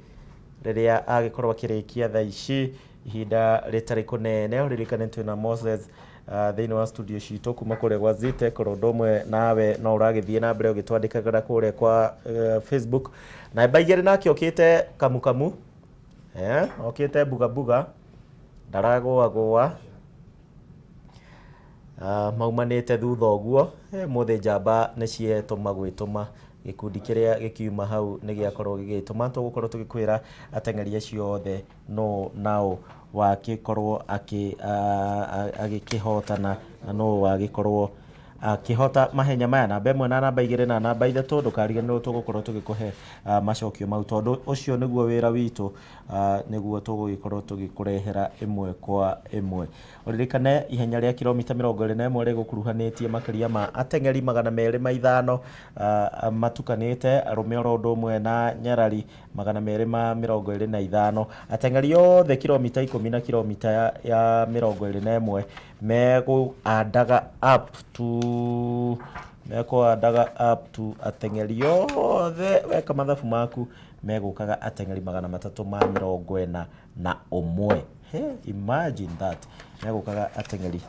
rĩrĩa agĩkorwo akĩrĩkia thaa ici ihinda rĩtarĩ kũnene. Ũririkane twĩna Moses thĩinĩ wa studio citũ kuma kũrĩa gwa Zetech, oro ũndũ ũmwe nawe no ũragĩthiĩ na mbere ũgĩtwandĩkagĩra kũrĩa kwa Facebook. Namba 2 nake okĩte kamukamu, okĩte bugabuga, ndaragũagũa, maumanĩte thutha ũguo. Mũthĩ njamba nĩ cietũma gwĩtũma, gĩkundi kĩrĩa gĩkiuma hau nĩ gĩakorwo gĩgĩtũma. Tũgũkorwo tũgĩkwĩra ateng'eri acio othe no nao wakĩkorwo agĩkĩhotana na no wagĩkorwo akĩhota mahenya maya, namba 1 na namba 2 na namba 3. Ndũkariganĩrwo tũgũkorwo tũgĩkũhe macokio mau, tondũ ũcio nĩguo wĩra witũ, nĩguo tũgũgĩkorwo tũgĩkũrehera ĩmwe kwa ĩmwe. Ũririkane ihenya rĩa kilomita 21 rĩgũkuruhanĩtie makĩria ma ateng'eri 205 matukanĩte, arũme oro ũndũ ũmwe na nyarari 225. Ateng'eri othe kilomita 10 na kilomita ya 21 megũandaga up to mekũandaga up to ateng'eri othe, weka mathabu maku, megũkaga ateng'eri 341. Hey, imagine that, megũkaga ateng'eri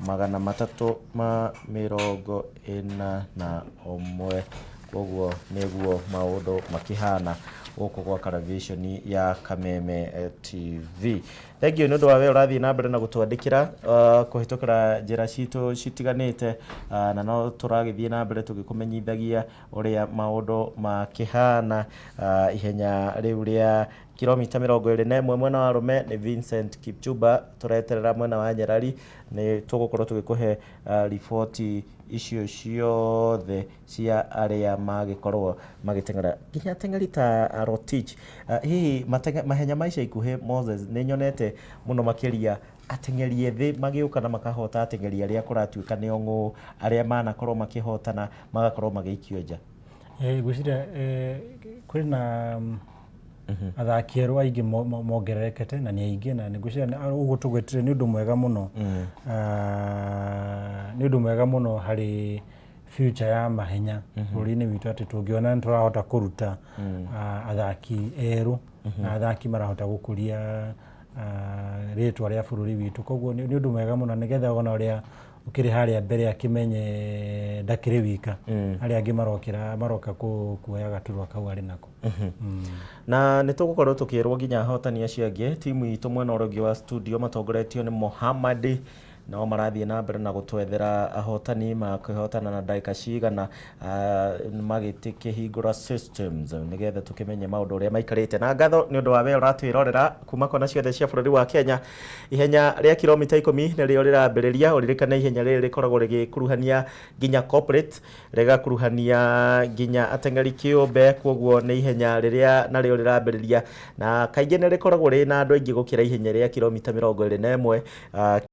341. Koguo nĩguo maũndũ makĩhana gũkũ gwa karaviceni ya Kameme TV. Thank you nĩ ũndũ wa we ũrathiĩ na mbere na gũtwandĩkĩra kũhĩtũkĩra njĩra citũ citiganĩte, na no tũragĩthiĩ na mbere tũgĩkũmenyithagia ũrĩa maũndũ makĩhana. Ihenya rĩu rĩa kilomita 21 mwena wa arũme nĩ Vincent Kipchumba, tũreterera mwena wa nyarari nĩ tũgũkorwo tũgĩkũhe riboti icio ciothe cia arĩa magĩkorwo magĩteng'era nginya ateng'eri ta Rotich. Hihi mahenya ma ica ikuhĩ, Moses, nĩ nyonete mũno makĩria ateng'eri ethĩ magĩũka na makahota ateng'eri arĩa kũratuĩka nĩo ng'ũ, arĩa manakorwo makĩhotana magakorwo magĩikio nja. Ngwĩciria kwĩna athaki erũ aingĩ mongererekete na nĩ aingĩ, na ngwĩciria ũguo tũgwetire nĩ ũndũ mwega mũno. Nĩ ũndũ mwega mũno harĩ future ya mahenya bũrũri-inĩ witũ, atĩ tũngĩona nĩ tũrahota kũruta athaki erũ na athaki marahota gũkũria rĩtwa rĩa bũrũri witũ. Koguo nĩ ũndũ mwega mũno, nĩgetha ona ũrĩa ũkĩrĩ harĩa mbere akĩmenye ndakĩrĩ wika, arĩa angĩ marokĩra maroka kuoya gaturwa kau arĩ nako. Na nĩ tũgũkorwo tũkĩrwo nginya ahotani acio angĩ. Timu itũ mwena ũrĩa ũngĩ wa studio matongoretio nĩ Mohammad, nao marathiĩ na mbere na gũtwethera ahotani makĩhotana na ndagĩka cigana, magĩkĩhingũra systems nĩgetha tũkĩmenye maũndũ ũrĩa maikarĩte. Na ngatho nĩ ũndũ wa we ũratwĩrorera kuma kona ciothe cia bũrũri wa Kenya. Ihenya rĩa kilomita 10 nĩrĩo rĩrambĩrĩria. Ũririkane ihenya rĩrĩ rĩkoragwo rĩgĩkuruhania nginya corporate, rĩgakuruhania nginya ateng'eri kĩũmbe, koguo nĩ ihenya rĩrĩa narĩo rĩrambĩrĩria, na kaingĩ nĩ rĩkoragwo rĩna andũ aingĩ gũkĩra ihenya rĩa kilomita 21.